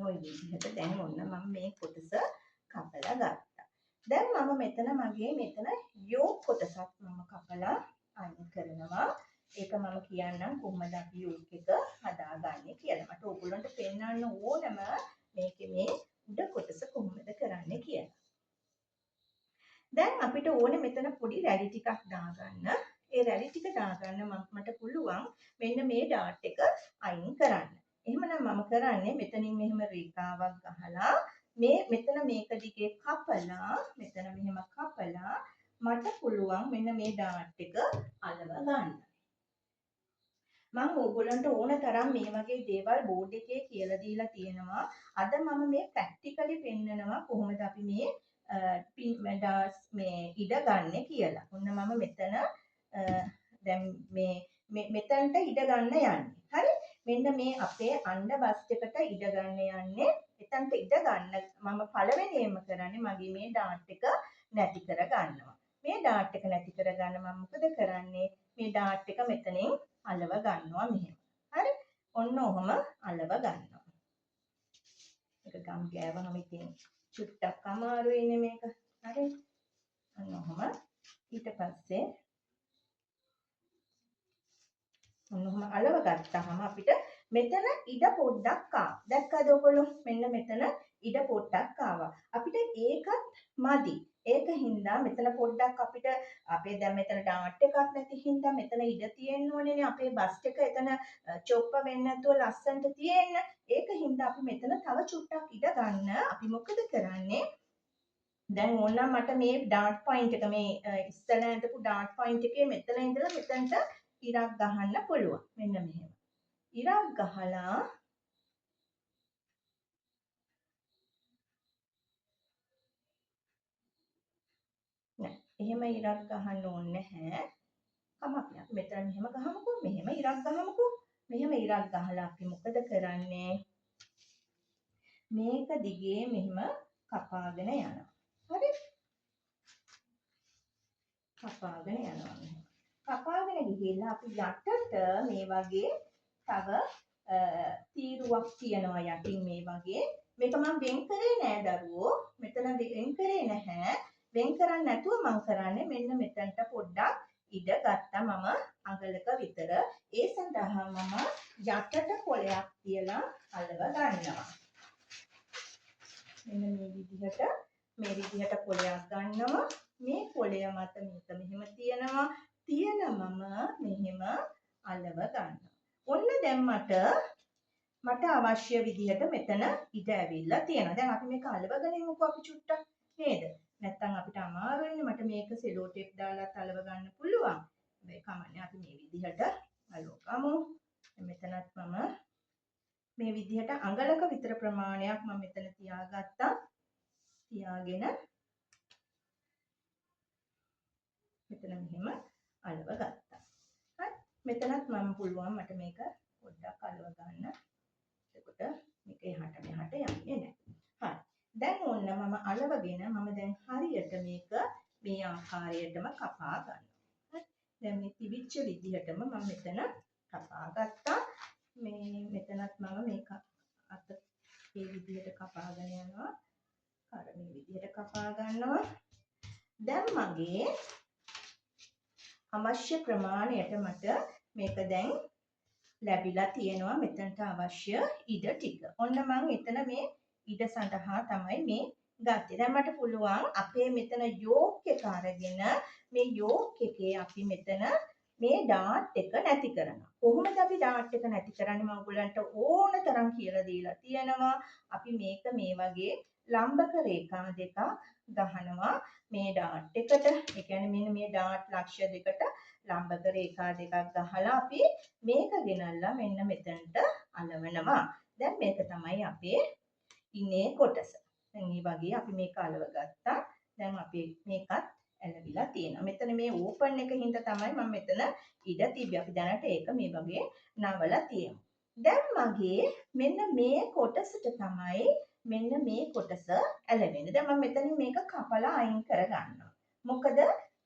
ඔය විදිහට දැන් ඔන්න මම මේ කොටස කපලා ගත්තා. දැන් මම මෙතන මගේ මෙතන යෝක් කොටසක් මම කපලා අයින් කරනවා. ඒක මම කියන්නම් කොහොමද අපි යෝක් එක හදාගන්නේ කියලා. මට ඕගොල්ලන්ට පෙන්වන්න ඕනම මේකේ මේ උඩ කොටස කොහොමද කරන්නේ කියලා. දැන් අපිට ඕනේ මෙතන පොඩි රැලි ටිකක් දාගන්න. ඒ රැලි ටික දාගන්න මට පුළුවන් මෙන්න මේ ඩාට් එක අයින් කරන්න. එහෙමනම් මම කරන්නේ මෙතනින් මෙහෙම රේඛාවක් ගහලා මේ මෙතන මේක දිගේ කපලා මෙතන මෙහෙම කපලා මට පුළුවන් මෙන්න මේ ඩාට් එක අලව ගන්න. මම ඕගොල්ලන්ට ඕන තරම් මේ වගේ දේවල් බෝඩ් එකේ කියලා දීලා තියෙනවා. අද මම මේ ප්‍රැක්ටිකලි පෙන්නනවා කොහොමද අපි මේ ඩාට්ස් මේ ඉඩ ගන්නෙ කියලා. ඔන්න මම මෙතන දැන් මේ මෙතනට ඉඩ ගන්න යන්නේ. හරි? මෙන්න මේ අපේ අණ්ඩ බස්ට් එකට ඉඩ ගන්න යන්නේ. එතනට ඉඩ ගන්න මම පළවෙනියෙන්ම කරන්නේ මගේ මේ ඩාට් එක නැති කර ගන්නවා. මේ ඩාට් එක නැති කර ගන්න මම මොකද කරන්නේ? මේ ඩාට් එක මෙතනින් අලව ගන්නවා මෙහෙම. හරි? ඔන්න ඔහොම අලව ගන්නවා. ඒක ගම් ගෑවහම ඉතින් චුට්ටක් අමාරුයිනේ මේක. හරි? ඔන්න ඔහොම ඊට පස්සේ ඔන්න ඔහොම අලව ගත්තාම අපිට මෙතන ඉඩ පොඩ්ඩක් ආවා. දැක්කද ඔයගොල්ලෝ? මෙන්න මෙතන ඉඩ පොඩ්ඩක් ආවා. අපිට ඒකත් මදි. ඒක හින්දා මෙතන පොඩ්ඩක් අපිට අපේ දැන් මෙතන ඩාට් එකක් නැති හින්දා මෙතන ඉඩ තියෙන්න ඕනේනේ. අපේ බස්ට් එක එතන චොප්ප වෙන්නේ නැතුව ලස්සනට තියෙන්න. ඒක හින්දා අපි මෙතන තව චුට්ටක් ඉඩ ගන්න අපි මොකද කරන්නේ? දැන් ඕනනම් මට මේ ඩාට් පොයින්ට් එක මේ ඉස්සෙල්ලා ඇඳපු ඩාට් පොයින්ට් එකේ මෙතන ඉඳලා මෙතනට ඉරක් ගහන්න පුළුවන්. මෙන්න මෙහෙම. ඉරක් ගහලා නෑ එහෙම ඉරක් ගහන්න ඕනේ නැහැ. කමක් නෑ. මෙතන මෙහෙම ගහමුකෝ. මෙහෙම ඉරක් ගහමුකෝ. මෙහෙම ඉරක් ගහලා අපි මොකද කරන්නේ? මේක දිගේ මෙහෙම කපාගෙන යනවා. හරි? කපාගෙන යනවා මෙහෙම. කපාගෙන ගිහිල්ලා අපි යටට මේ වගේ තව තීරුවක් තියනවා යටින් මේ වගේ. මේක මම වෙන් කරේ නෑ දරුවෝ. මෙතන වෙන් කරේ නැහැ. වෙන් කරන්නේ නැතුව මං කරන්නේ මෙන්න මෙතනට පොඩ්ඩක් ඉඩ ගත්තා මම අඟලක විතර. ඒ සඳහා මම යටට කොලයක් තියලා අලව ගන්නවා. මෙන්න මේ විදිහට කොලයක් ගන්නවා. මේ කොලය මත මේක මෙහෙම තියනවා. තියලා මම මෙහෙම අලව ගන්නවා. ඔන්න දැන් මට අවශ්‍ය විදිහට මෙතන ඉඩ ඇවිල්ලා තියෙනවා. දැන් අපි මේක අලවගෙන ඉමුකෝ අපි චුට්ටක් නේද? නැත්තම් අපිට අමාරු වෙන්නේ. මට මේක සෙලෝ ටේප් දාලාත් අලව ගන්න පුළුවන්. හැබැයි කමන්නේ අපි මේ විදිහට අලව ගමු. මෙතනත් මම මේ විදිහට අඟලක විතර ප්‍රමාණයක් මම මෙතන තියාගත්තා. තියාගෙන මෙතන මෙහෙම අලව ගත්තා. හරි. මෙතනත් මම පුළුවන් මට මේක පොඩ්ඩක් අලව ගන්න. එතකොට මේක එහාට මෙහාට යන්නේ නැහැ. හරි. දැන් ඔන්න මම අලවගෙන මම දැන් හරියට මේක මේ ආකාරයටම කපා ගන්නවා. හරි. දැන් මේ තිබිච්ච විදිහටම මම මෙතන කපා ගත්තා. මේ මෙතනත් මම මේක අත මේ විදිහට කපාගෙන යනවා. කර මේ විදිහට කපා ගන්නවා. දැන් මගේ අවශ්‍ය ප්‍රමාණයට මට මේක දැන් ලැබිලා තියෙනවා මෙතනට අවශ්‍ය ඉඩ ටික. ඔන්න මං එතන මේ ඉඩ සඳහා තමයි මේ ගත්තේ. දැන් මට පුළුවන් අපේ මෙතන යෝක් එක අරගෙන මේ යෝක් එකේ අපි මෙතන මේ ඩාට් එක නැති කරනවා. කොහොමද අපි ඩාට් එක නැති කරන්නේ? මම ඔයගොල්ලන්ට ඕන තරම් කියලා දීලා තියෙනවා. අපි මේක මේ වගේ ලම්බක රේඛා දෙකක් ගහනවා මේ ඩාට් එකට. ඒ කියන්නේ මෙන්න මේ ඩාට් ලක්ෂ්‍ය දෙකට ලම්බක රේඛා දෙකක් ගහලා අපි මේක ගෙනල්ලා මෙන්න මෙතනට අලවනවා. දැන් මේක තමයි අපේ ඉනේ කොටස. දැන් මේ වගේ අපි මේක අලව ගත්තා. දැන් අපි මේකත් ඇලවිලා තියෙනවා. මෙතන මේ ඕපන් එක හින්දා තමයි මම මෙතන ඉඩ තිබ්බේ. අපි දැනට ඒක මේ වගේ නවලා තියෙමු. දැන් මගේ මෙන්න මේ කොටසට තමයි මෙන්න මේ කොටස ඇලවෙන්නේ. දැන් මම මෙතනින් මේක කපලා අයින් කරගන්නවා. මොකද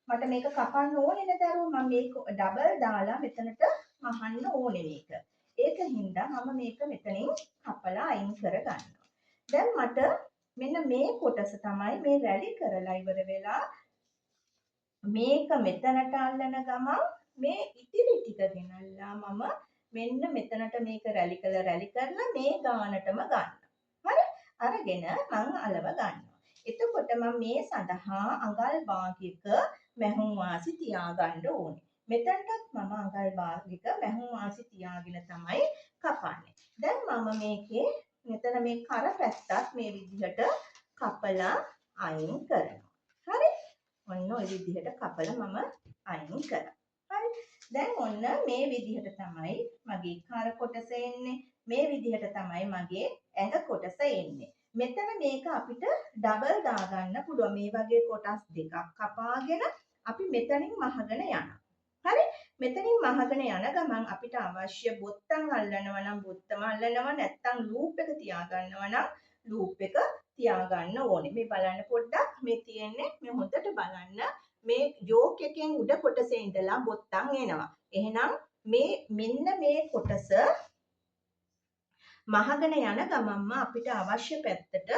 මට මේක කපන්න ඕනේ නේ දරුවෝ. මම මේක ඩබල් දාලා මෙතනට මහන්න ඕනේ මේක. ඒක හින්දා මම මේක මෙතනින් කපලා අයින් කරගන්නවා. දැන් මට මෙන්න මේ කොටස තමයි මේ රැලි කරලා ඉවර වෙලා මේක මෙතනට අල්ලන ගමන් මේ ඉතිරි ටික ගෙනල්ලා මම මෙන්න මෙතනට මේක රැලි කරලා රැලි කරලා මේ ගානටම ගන්නවා. හරි? අරගෙන මං අලව ගන්නවා. එතකොට මම මේ සඳහා අඟල් භාගයක මැහුම් වාසි තියාගන්න ඕනේ. මෙතනටත් මම අඟල් භාගයක මැහුම් වාසි තියාගෙන තමයි කපන්නේ. දැන් මම මේකේ මෙතන මේ කර පැත්තත් මේ විදිහට කපලා අයින් කරනවා. හරි? ඔන්න ඔය විදිහට කපලා මම අයින් කරා. හරි? දැන් ඔන්න මේ විදිහට තමයි මගේ කර කොටස එන්නේ. මේ විදිහට තමයි මගේ ඇඟ කොටස එන්නේ. මෙතන මේක අපිට ඩබල් දාගන්න පුළුවන්. මේ වගේ කොටස් දෙකක් කපාගෙන අපි මෙතනින් මහගෙන යනවා. හරි? මෙතනින් මහගෙන යන ගමන් අපිට අවශ්‍ය බොත්තම් අල්ලනවා නම් බොත්තම අල්ලනවා, නැත්නම් ලූප් එක තියාගන්නවා නම් ලූප් එක තියාගන්න ඕනේ. මේ බලන්න පොඩ්ඩක් මේ තියෙන්නේ මේ හොඳට බලන්න මේ යෝක් එකෙන් උඩ කොටසේ ඉඳලා බොත්තම් එනවා. එහෙනම් මේ මෙන්න මේ කොටස මහගෙන යන ගමන්ම අපිට අවශ්‍ය පැත්තට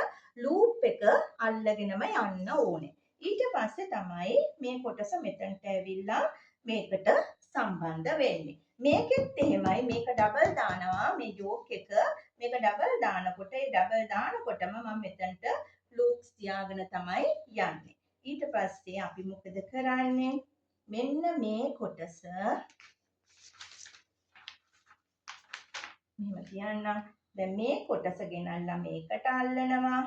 ලූප් එක අල්ලගෙනම යන්න ඕනේ. ඊට පස්සේ තමයි මේ කොටස මෙතනට ඇවිල්ලා මේකට සම්බන්ධ වෙන්නේ. මේකෙත් එහෙමයි, මේක ඩබල් දානවා මේ යෝක් එක. මේක ඩබල් දානකොට ඒ ඩබල් දානකොටම මම මෙතනට ලූප්ස් තියාගෙන තමයි යන්නේ. ඊට පස්සේ අපි මොකද කරන්නේ? මෙන්න මේ කොටස මෙහෙම තියන්නම්. දැන් මේ කොටස ගෙනල්ලා මේකට අල්ලනවා.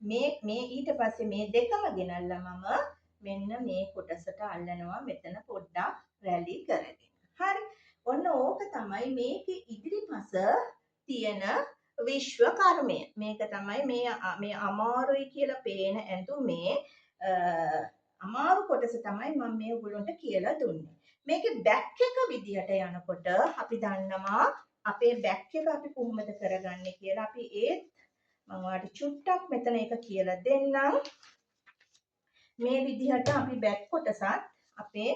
මේ මේ ඊට පස්සේ මේ දෙකම ගෙනල්ලා මම මෙන්න මේ කොටසට අල්ලනවා මෙතන පොඩ්ඩක් රැලි කරගෙන. හරි. ඔන්න ඕක තමයි මේකේ ඉදිරිපස තියෙන විශ්ව කර්මය. මේක තමයි මේ මේ අමාරුයි කියලා පේන ඇඳුමේ අමාරු කොටස තමයි මම මේ ඔයගොල්ලන්ට කියලා දුන්නේ. මේකේ බැක් එක විදියට යනකොට අපි දන්නවා අපේ බැක් එක අපි කොහොමද කරගන්නේ කියලා. අපි ඒත් මම ඔයාලට චුට්ටක් මෙතන එක කියලා දෙන්නම්. මේ විදිහට අපි බැක් කොටසත් අපේ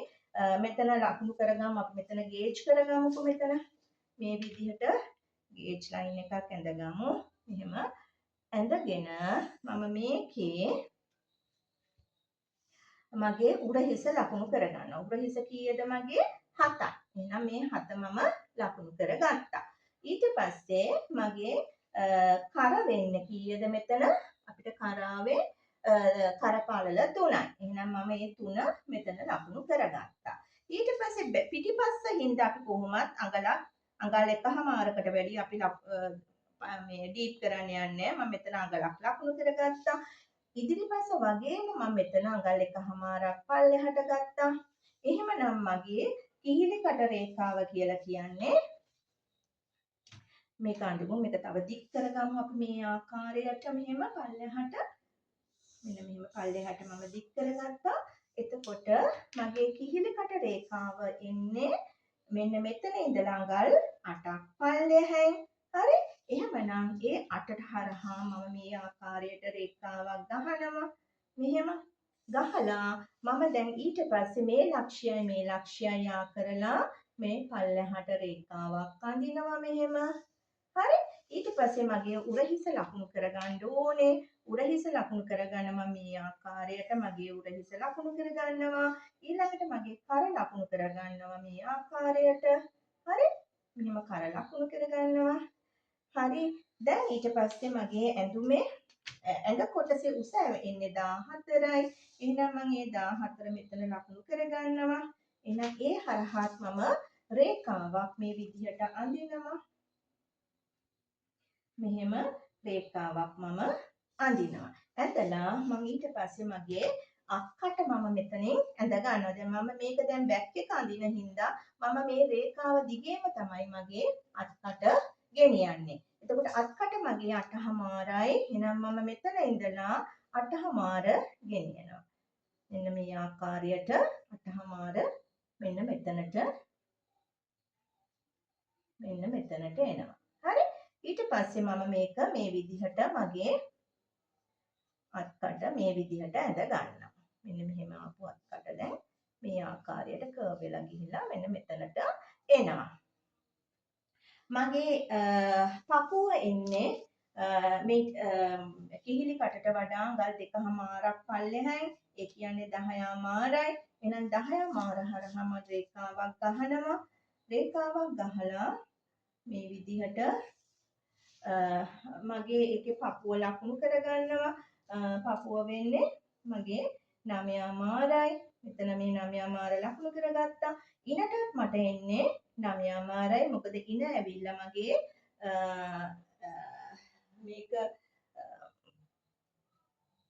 මෙතන ලකුණු කරගමු. අපි මෙතන ගේජ් කරගමුකෝ. මෙතන මේ විදිහට ගේජ් ලයින් එකක් ඇඳගමු. මෙහෙම ඇඳගෙන මම මේකේ මගේ උරහිස ලකුණු කරගන්නවා. උරහිස කීයද මගේ? 7යි. එහෙනම් මේ 7 මම ලකුණු කරගත්තා. ඊට පස්සේ මගේ කර වෙන්නේ කීයද මෙතන? අපිට කර ආවේ කර පළල 3යි. එහෙනම් මම මේ 3 මෙතන ලකුණු කරගත්තා. ඊට පස්සේ පිටිපස්ස හින්දා අපි කොහොමත් අඟල් 1.5කට වැඩි අපි මේ ඩීප් කරන්න යන්නේ. මම මෙතන අඟලක් ලකුණු කරගත්තා. ඉදිරිපස වගේම මම මෙතන අඟල් 1.5ක් පල්ලෙහාට ගත්තා. එහෙමනම් මගේ කිහිලි කට රේඛාව කියලා කියන්නේ මේක අඳිමු. මේක තව දික් කරගමු අපි මේ ආකාරයට. මෙහෙම පල්ලෙහාට මෙන්න මෙහෙම පල්ලෙහාට මම දික් කරගත්තා. එතකොට මගේ කිහිලි කට රේඛාව එන්නේ මෙන්න මෙතන ඉඳලා අඟල් 8ක් පල්ලෙහෙන්. හරි? එහෙමනම් ඒ 8ට හරහා මම මේ ආකාරයට රේඛාවක් ගහනවා. මෙහෙම ගහලා මම දැන් ඊට පස්සේ මේ ලක්ෂ්‍යයි මේ ලක්ෂ්‍යයි යා කරලා මේ පල්ලෙහාට රේඛාවක් අඳිනවා මෙහෙම. හරි? ඊට පස්සේ මගේ උරහිස ලකුණු කරගන්න ඕනේ. උරහිස ලකුණු කරගන්න මම මේ ආකාරයට මගේ උරහිස ලකුණු කරගන්නවා. ඊළඟට මගේ කර ලකුණු කරගන්නවා මේ ආකාරයට. හරි? මෙහෙම කර ලකුණු කරගන්නවා. හරි. දැන් ඊට පස්සේ මගේ ඇඳුමේ ඇඟ කොටසේ උස එන්නේ 14යි. එහෙනම් මම ඒ 14 මෙතන ලකුණු කරගන්නවා. එහෙනම් ඒ හරහාත් මම රේඛාවක් මේ විදිහට අඳිනවා. මෙහෙම රේඛාවක් මම අඳිනවා. ඇඳලා මම ඊට පස්සේ මගේ අක්කට මම මෙතනින් ඇඳ ගන්නවා. දැන් මම මේක දැන් බැක් එක අඳින හින්දා මම මේ රේඛාව දිගේම තමයි මගේ අත්කට ගෙනියන්නේ. එතකොට අත්කට මගේ 8.5යි. එහෙනම් මම මෙතන ඉඳලා 8.5 ගෙනියනවා. මෙන්න මේ ආකාරයට 8.5 මෙන්න මෙතනට මෙන්න මෙතනට එනවා. හරි. ඊට පස්සේ මම මේක මේ විදිහට මගේ අත්කට මේ විදිහට ඇඳ ගන්නවා. මෙන්න මෙහෙම ආපු අත්කට දැන් මේ ආකාරයට කර්ව් වෙලා ගිහිල්ලා මෙන්න මෙතනට එනවා. මගේ පපුව එන්නේ මේ කිහිලි කටට වඩා අඟල් 2.5ක් පල්ලෙහායින්. ඒ කියන්නේ 10.5යි. එහෙනම් 10.5 හරහා මම රේඛාවක් ගහනවා. රේඛාවක් ගහලා මේ විදිහට මගේ ඒකේ පපුව ලකුණු කරගන්නවා. පපුව වෙන්නේ මගේ 9.5යි. මෙතන මේ 9.5 ලකුණු කරගත්තා. ඉනටත් මට එන්නේ 9.5යි. මොකද ඉන ඇවිල්ලා මගේ මේක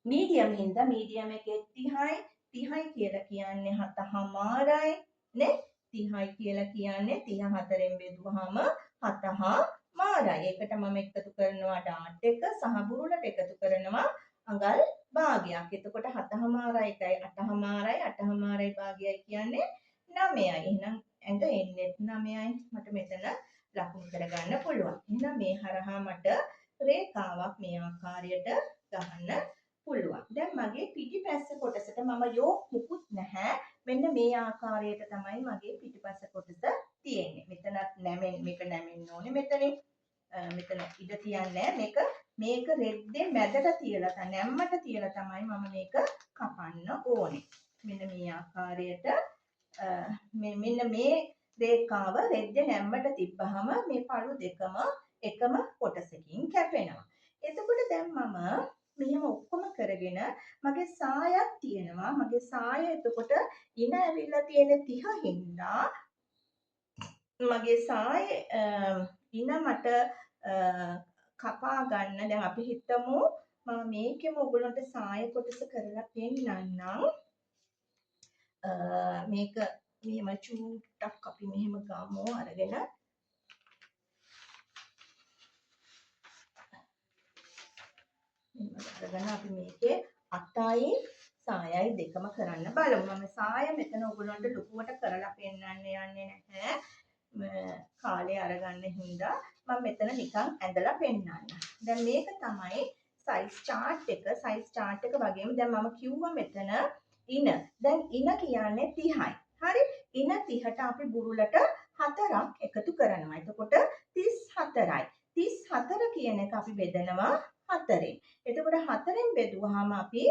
මීඩියම් හින්දා මීඩියම් එකේ 30යි. 30යි කියලා කියන්නේ 7.5යි නේ. 30යි කියලා කියන්නේ 34න් බෙදුවාම 7.5යි. ඒකට මම එකතු කරනවා ඩාට් එක සහ බුරුලට එකතු කරනවා අඟල් භාගයක්. එතකොට 7.5යි එකයි 8.5යි 8.5යි භාගයයි කියන්නේ 9යි. එහෙනම් ඇඟ එන්නේ 9යි. මට මෙතන ලකුණු කරගන්න පුළුවන්. එහෙනම් මේ හරහා මට රේඛාවක් මේ ආකාරයට ගහන්න පුළුවන්. දැන් මගේ පිටිපස්ස කොටසට මම යෝක් මුකුත් නැහැ. මෙන්න මේ ආකාරයට තමයි මගේ පිටිපස්ස කොටස තියෙන්නේ. මෙතනත් නැමෙන්න, මේක නැමෙන්න ඕනේ මෙතනින්. මෙතන ඉඩ තියන්නේ මේක මේක රෙද්දේ මැදට තියලා නැම්මට තියලා තමයි මම මේක කපන්න ඕනේ. මෙන්න මේ ආකාරයට මේ මෙන්න මේ රේඛාව රෙද්දේ නැම්මට තිබ්බහම මේ පළු දෙකම එකම කොටසකින් කැපෙනවා. එතකොට දැන් මම මෙහෙම ඔක්කොම කරගෙන මගේ සායක් තියෙනවා. මගේ සාය එතකොට ඉන ඇවිල්ලා තියෙන 30 හින්දා මගේ සාය ඉන මට කපා ගන්න. දැන් අපි හිතමු මම මේකෙම ඔයගොල්ලන්ට සාය කොටස කරලා පෙන්නන්නම්. මේක මෙහෙම චූට්ටක් අපි මෙහෙම ගමු අරගෙන. මෙහෙම අරගෙන අපි මේකේ 8යි සායයි දෙකම කරන්න බලමු. මම සාය මෙතන ඔයගොල්ලන්ට ලොකුවට කරලා පෙන්නන්න යන්නේ නැහැ. කාලය අරගන්න හින්දා මම මෙතන නිකන් ඇඳලා පෙන්නන්න. දැන් මේක තමයි සයිස් චාට් එක. සයිස් චාට් එක වගේම දැන් මම කිව්වා මෙතන ඉන. දැන් ඉන කියන්නේ 30යි. හරි? ඉන 30ට අපි බුරුලට 4ක් එකතු කරනවා. එතකොට 34යි. 34 කියන එක අපි බෙදනවා 4ෙන්. එතකොට 4ෙන් බෙදුවාම අපි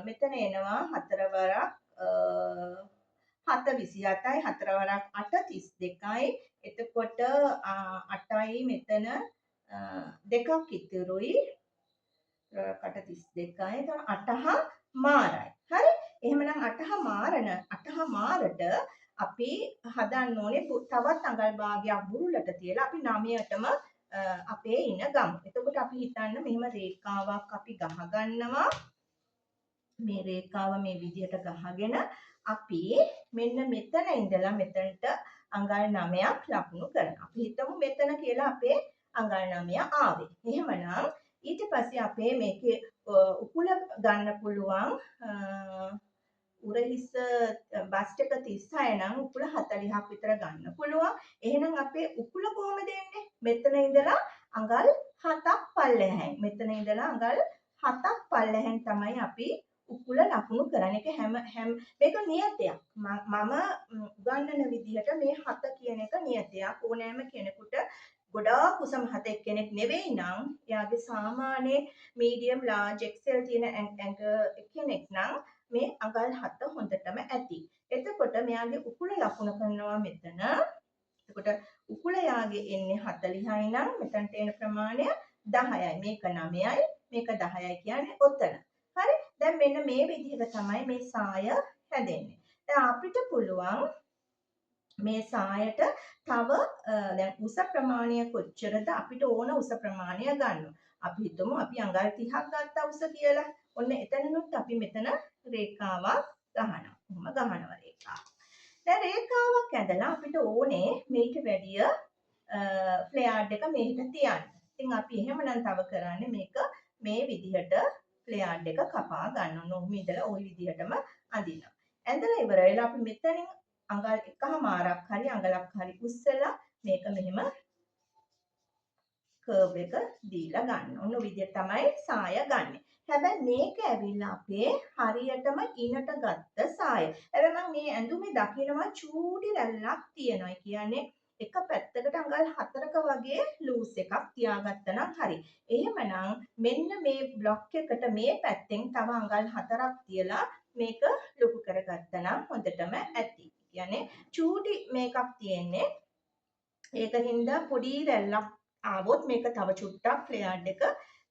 මෙතන එනවා 4 වරක් 7 27යි, 4 වරක් 8 32යි. එතකොට 8යි මෙතන දෙකක් ඉතුරුයි. 8 32යි. එතකොට 8.5යි. හරි? එහෙමනම් 8.5ට අපි හදන්න ඕනේ තවත් අඟල් භාගයක් බුරුලට තියලා අපි 9ටම අපේ ඉන ගමු. එතකොට අපි හිතන්න මෙහෙම රේඛාවක් අපි ගහ ගන්නවා. මේ රේඛාව මේ විදිහට ගහගෙන අපි මෙන්න මෙතන ඉඳලා මෙතනට අඟල් 9ක් ලකුණු කරනවා. අපි හිතමු මෙතන කියලා අපේ අඟල් 9 ආවේ. එහෙමනම් ඊට පස්සේ අපේ මේකේ උකුල ගන්න පුළුවන්. උරහිස බස්ට් එක 36 නම් උකුල 40ක් විතර ගන්න පුළුවන්. එහෙනම් අපේ උකුල කොහොමද එන්නේ? මෙතන ඉඳලා අඟල් 7ක් පල්ලෙහායින්. මෙතන ඉඳලා අඟල් 7ක් පල්ලෙහායින් තමයි අපි උකුල ලකුණු කරන්නේ. ඒක හැම හැම මේක නියතයක්. මම උගන්වන විදිහට මේ 7 කියන එක නියතයක්. ඕනෑම කෙනෙකුට ගොඩාක් උස මහත එක්කෙනෙක් නෙවෙයි නම් එයාගේ සාමාන්‍ය මීඩියම් ලාර්ජ් එක්සෙල් තියෙන ඇඟ කෙනෙක් නම් මේ අඟල් 7 හොඳටම ඇති. එතකොට මෙයාගේ උකුල ලකුණු කරනවා මෙතන. එතකොට උකුල යාගේ එන්නේ 40යි නම් මෙතනට එන ප්‍රමාණය 10යි. මේක 9යි මේක 10යි කියන්නේ ඔතන. හරි? දැන් මෙන්න මේ විදිහට තමයි මේ සාය හැදෙන්නේ. දැන් අපිට පුළුවන් මේ සායට තව දැන් උස ප්‍රමාණය කොච්චරද අපිට ඕන උස ප්‍රමාණය ගන්න. අපි හිතමු අපි අඟල් 30ක් ගත්තා උස කියලා. ඔන්න එතනනුත් අපි මෙතන රේඛාවක් ගහනවා. කොහොම ගහනවා රේඛාව. දැන් රේඛාවක් ඇඳලා අපිට ඕනේ මේට වැඩිය ෆ්ලෙයාර්ඩ් එක මෙහෙට තියන්න. ඉතින් අපි එහෙමනම් තව කරන්නේ මේක මේ විදිහට ෆ්ලෙයාර්ඩ් එක කපා ගන්න ඕන. ඔහොම ඉඳලා ඔය විදිහටම අඳිනවා. ඇඳලා ඉවර වෙලා අපි මෙතනින් අඟල් 1.5ක් හරි අඟලක් හරි උස්සලා මේක මෙහෙම කර්ව් එක දීලා ගන්න. ඔන්න ඔය විදිහට තමයි සාය ගන්නෙ. හැබැයි මේක ඇවිල්ලා අපේ හරියටම ඉනට ගත්ත සාය. හැබැයි මම මේ ඇඳුමේ දකිනවා චූටි රැල්ලක් තියෙනවා. ඒ කියන්නේ එක පැත්තකට අඟල් 4ක වගේ ලූස් එකක් තියාගත්තා නම් හරි. එහෙමනම් මෙන්න මේ බ්ලොක් එකට මේ පැත්තෙන් තව අඟල් 4ක් තියලා මේක ලොකු කරගත්තා නම් හොඳටම ඇති. කියන්නේ චූටි මේකක් තියෙන්නේ. ඒක හින්දා පොඩි රැල්ලක් ආවොත් මේක තව චුට්ටක් ෆ්ලෙයාර්ඩ් එක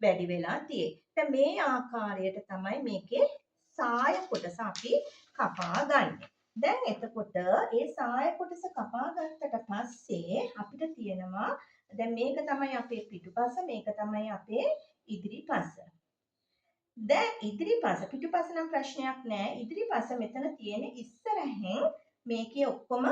වැඩි වෙලා තියෙයි. දැන් මේ ආකාරයට තමයි මේකේ සාය කොටස අපි කපා ගන්නෙ. දැන් එතකොට ඒ සාය කොටස කපා ගත්තට පස්සේ අපිට තියෙනවා දැන් මේක තමයි අපේ පිටුපස, මේක තමයි අපේ ඉදිරිපස. දැන් ඉදිරිපස පිටුපස නම් ප්‍රශ්නයක් නෑ. ඉදිරිපස මෙතන තියෙන ඉස්සරහෙන් මේකේ ඔක්කොම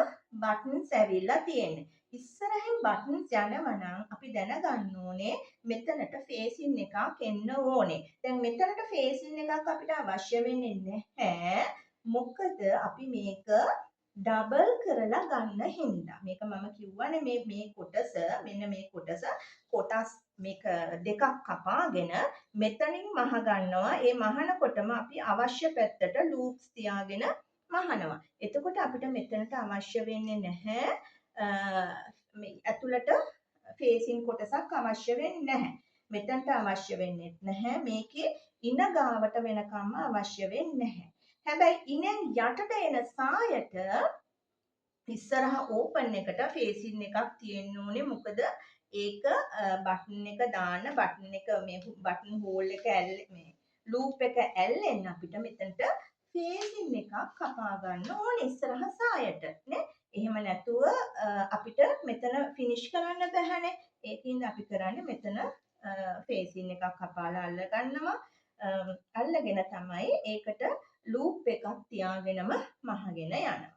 බටන්ස් ඇවිල්ලා තියෙන්නේ. ඉස්සරහින් බටන්ස් යනවා නම් අපි දැනගන්න ඕනේ මෙතනට ෆේසින් එකක් එන්න ඕනේ. දැන් මෙතනට ෆේසින් එකක් අපිට අවශ්‍ය වෙන්නේ නැහැ. මොකද අපි මේක ඩබල් කරලා ගන්න හින්දා. මේක මම කිව්වනේ මේ මේ කොටස, මෙන්න මේ කොටස කොටස් මේක දෙකක් කපාගෙන මෙතනින් මහ ගන්නවා. ඒ මහනකොටම අපි අවශ්‍ය පැත්තට ලූප්ස් තියාගෙන මහනවා. එතකොට අපිට මෙතනට අවශ්‍ය වෙන්නේ නැහැ මේ ඇතුළට ෆේසින් කොටසක් අවශ්‍ය වෙන්නේ නැහැ. මෙතනට අවශ්‍ය වෙන්නේ නැහැ. මේකේ ඉන ගාවට වෙනකම්ම අවශ්‍ය වෙන්නේ නැහැ. හැබැයි ඉනෙන් යටට එන සායට ඉස්සරහ ඕපන් එකට ෆේසින් එකක් තියෙන්න ඕනේ. මොකද ඒක බටන් එක දාන්න, බටන් එක මේ බටන් හෝල් එක මේ ලූප් එක ඇල්ලෙන්න අපිට මෙතනට ෆේසින් එකක් කපා ගන්න ඕනේ ඉස්සරහ සායට නේ. එහෙම නැතුව අපිට මෙතන ෆිනිෂ් කරන්න බැහැනේ. ඒකින්ද අපි කරන්නේ මෙතන ෆේසින් එකක් කපාලා අල්ල ගන්නවා. අල්ලගෙන තමයි ඒකට ලූප් එකක් තියාගෙනම මහගෙන යනවා.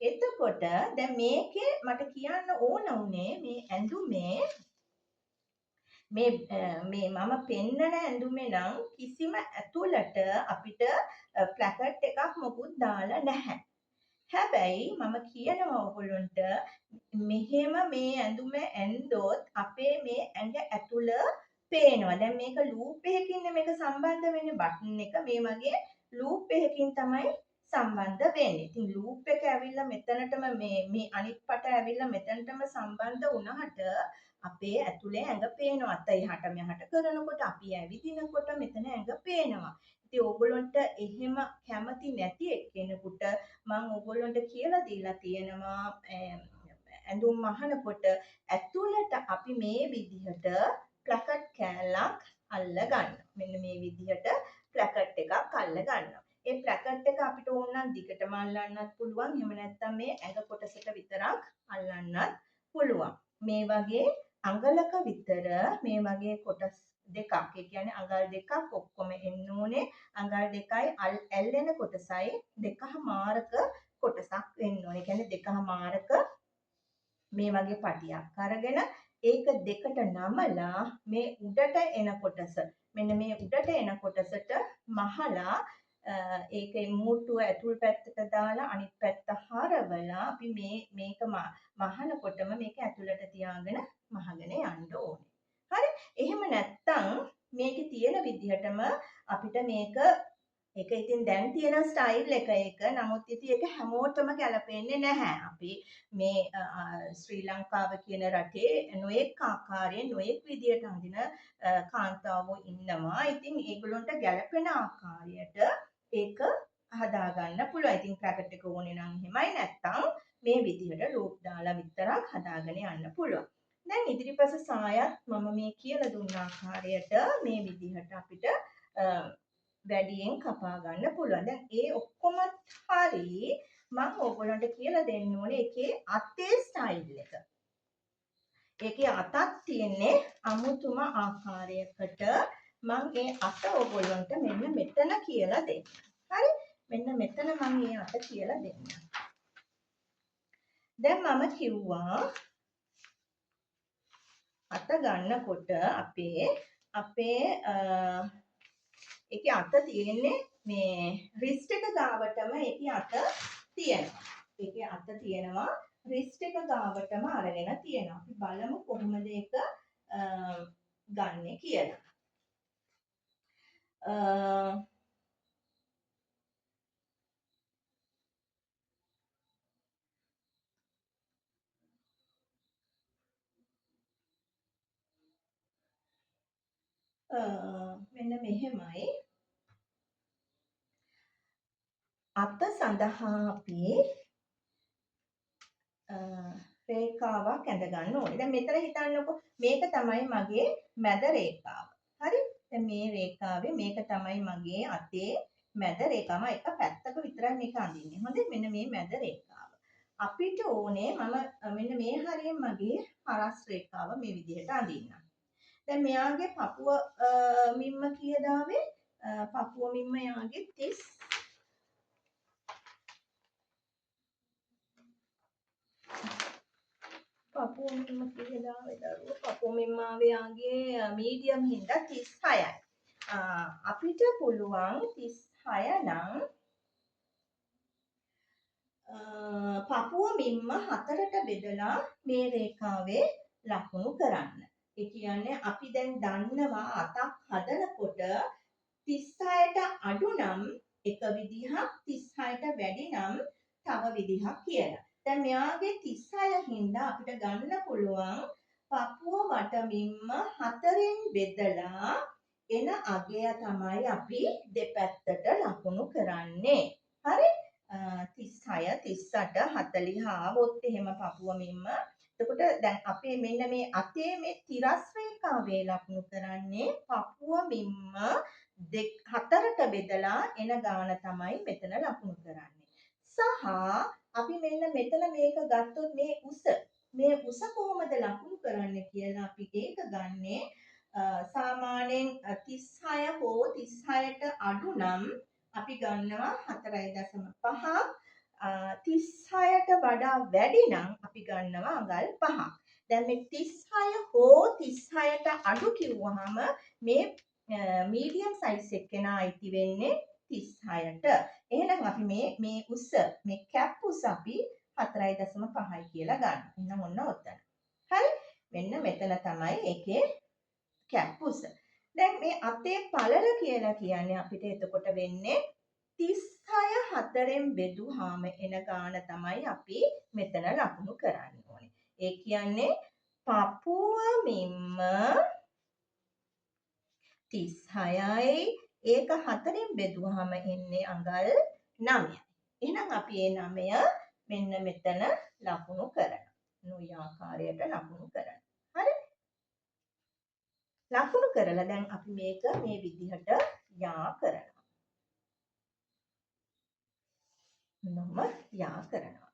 එතකොට දැන් මේකේ මට කියන්න ඕන උනේ මේ ඇඳුමේ මේ මේ මම පෙන්නන ඇඳුමේ නම් කිසිම ඇතුළට අපිට ප්ලැකට් එකක් මොකුත් දාලා නැහැ. හැබැයි මම කියනවා ඔයගොල්ලන්ට මෙහෙම මේ ඇඳුම ඇන්දොත් අපේ මේ ඇඟ ඇතුළ පේනවා. දැන් මේක ලූප් එකකින් මේක සම්බන්ධ වෙන්නේ. බටන් එක මේ වගේ ලූප් එකකින් තමයි සම්බන්ධ වෙන්නේ. ඉතින් ලූප් එක ඇවිල්ලා මෙතනටම මේ මේ අනිත් පට ඇවිල්ලා මෙතනටම සම්බන්ධ වුණාට අපේ ඇතුලේ ඇඟ පේනවා. අත එහාට මෙහාට කරනකොට අපි ඇවිදිනකොට මෙතන ඇඟ පේනවා. ඉතින් ඕගොල්ලන්ට එහෙම කැමති නැති එක්කෙනෙකුට මං ඕගොල්ලන්ට කියලා දීලා තියෙනවා ඇඳුම් මහනකොට ඇතුළට අපි මේ විදිහට ප්ලැකට් කෑල්ලක් අල්ල ගන්න. මෙන්න මේ විදිහට ප්ලැකට් එකක් අල්ල ගන්නවා. ඒ ප්ලැකට් එක අපිට ඕන නම් දිගටම අල්ලන්නත් පුළුවන්. එහෙම නැත්නම් මේ ඇඟ කොටසට විතරක් අල්ලන්නත් පුළුවන්. මේ වගේ අඟලක විතර මේ වගේ කොටස් දෙකක්, ඒ කියන්නේ අඟල් දෙකක් ඔක්කොම එන්න ඕනේ. අඟල් දෙකයි ඇල්ලෙන කොටසයි දෙකහමාරක කොටසක් වෙන්න ඕනේ. ඒ කියන්නේ දෙකහමාරක මේ වගේ පටියක් අරගෙන ඒක දෙකට නමලා මේ උඩට එන කොටස, මෙන්න මේ උඩට එන කොටසට මහලා ඒකේ මූට්ටුව ඇතුල් පැත්තට දාලා අනිත් පැත්ත හරවලා අපි මේ මේක මහනකොටම මේක ඇතුළට තියාගෙන මහගෙන යන්න ඕනේ. හරි? එහෙම නැත්තම් මේකේ තියෙන විදිහටම අපිට මේක ඒක ඉතින් දැන් තියෙන ස්ටයිල් එක ඒක. නමුත් ඉතින් ඒක හැමෝටම ගැලපෙන්නේ නැහැ. අපි මේ ශ්‍රී ලංකාව කියන රටේ නොයෙක් ආකාරයෙන් නොයෙක් විදියට අඳින කාන්තාවෝ ඉන්නවා. ඉතින් ඒගොල්ලන්ට ගැලපෙන ආකාරයට ඒක හදාගන්න පුළුවන්. ඉතින් පැකට් එක ඕනේ නම් එහෙමයි, නැත්තම් මේ විදිහට ලූප් දාලා විතරක් හදාගෙන යන්න පුළුවන්. දැන් ඉදිරිපස සායත් මම මේ කියලා දුන්න ආකාරයට මේ විදිහට අපිට වැඩියෙන් කපා ගන්න පුළුවන්. දැන් ඒ ඔක්කොම හරි මම ඕගොල්ලන්ට කියලා දෙන්න ඕනේ ඒකේ අතේ ස්ටයිල් එක. ඒකේ අතක් තියෙන්නේ අමුතුම ආකාරයකට. මං ඒ අත ඕගොල්ලන්ට මෙන්න මෙතන කියලා දෙන්න. හරි? මෙන්න මෙතන මං ඒ අත කියලා දෙන්න. දැන් මම කිව්වා අත ගන්නකොට අපේ අපේ ඒකේ අත තියෙන්නේ මේ රිස්ට් එක ගාවටම ඒකේ අත තියෙනවා. ඒකේ අත තියෙනවා රිස්ට් එක ගාවටම අරගෙන තියෙනවා. අපි බලමු කොහොමද ඒක ගන්නෙ කියලා. මෙන්න මෙහෙමයි. අත සඳහා අපි රේඛාවක් ඇඳ ගන්න ඕනේ. දැන් මෙතන හිතන්නකෝ මේක තමයි මගේ මැද රේඛාව. හරි? දැන් මේ රේඛාවේ මේක තමයි මගේ අතේ මැද රේඛාව. මම එක පැත්තක විතරයි මේක අඳින්නේ. හොඳේ, මෙන්න මේ මැද රේඛාව. අපිට ඕනේ මම මෙන්න මේ හරියෙන් මගේ හරස් රේඛාව මේ විදිහට අඳින්න. දැන් මෙයාගේ පපුව මිම්ම කීයද ආවේ? පපුව මිම්ම යාගේ 30 පපුව මිම්ම කීයද ආවේ දරුවෝ? පපුව මිම්ම ආවේ යාගේ මීඩියම් හින්දා 36යි. අපිට පුළුවන් 36 නම් පපුව මිම්ම 4ට බෙදලා මේ රේඛාවේ ලකුණු කරන්න. ඒ කියන්නේ අපි දැන් දන්නවා අතක් හදනකොට 36ට අඩු නම් එක විදිහක්, 36ට වැඩි නම් තව විදිහක් කියලා. දැන් මෙයාගේ 36 හින්දා අපිට ගන්න පුළුවන් පපුව වටමින්ම 4න් බෙදලා එන අගය තමයි අපි දෙපැත්තට ලකුණු කරන්නේ. හරි? 36, 38, 40 ආවොත් එහෙම පපුව මිම්ම. එතකොට දැන් අපේ මෙන්න මේ අතේ මේ තිරස් රේඛාවේ ලකුණු කරන්නේ පපුව මිම්ම 4ට බෙදලා එන ගාන තමයි මෙතන ලකුණු කරන්නේ. සහ අපි මෙන්න මෙතන මේක ගත්තොත් මේ උස කොහොමද ලකුණු කරන්නේ කියලා අපි ඒක ගන්නේ සාමාන්‍යයෙන් 36 හෝ 36ට අඩු නම් අපි ගන්නවා 4.5ක්. 36ට වඩා වැඩි නම් අපි ගන්නවා අඟල් 5ක්. දැන් මේ 36 හෝ 36ට අඩු කිව්වහම මේ මීඩියම් සයිස් එක්කෙනා අයිති වෙන්නේ 36ට. එහෙනම් අපි මේ උස, මේ කැප් උස අපි 4.5යි කියලා ගන්නවා. එහෙනම් ඔන්න ඔතන. හරි? මෙන්න මෙතන තමයි ඒකේ කැප් උස. දැන් මේ අතේ පළල කියලා කියන්නේ අපිට එතකොට වෙන්නේ 36 4න් බෙදුවාම එන ගාන තමයි අපි මෙතන ලකුණු කරන්න ඕනේ. ඒ කියන්නේ පපුව මිම්ම 36යි, ඒක 4න් බෙදුවාම එන්නේ අඟල් 9යි. එහෙනම් අපි ඒ 9 මෙන්න මෙතන ලකුණු කරනවා. නොයි ආකාරයට ලකුණු කරනවා. හරි? ලකුණු කරලා දැන් අපි මේක මේ විදිහට යා කරනවා. නොම යා කරනවා.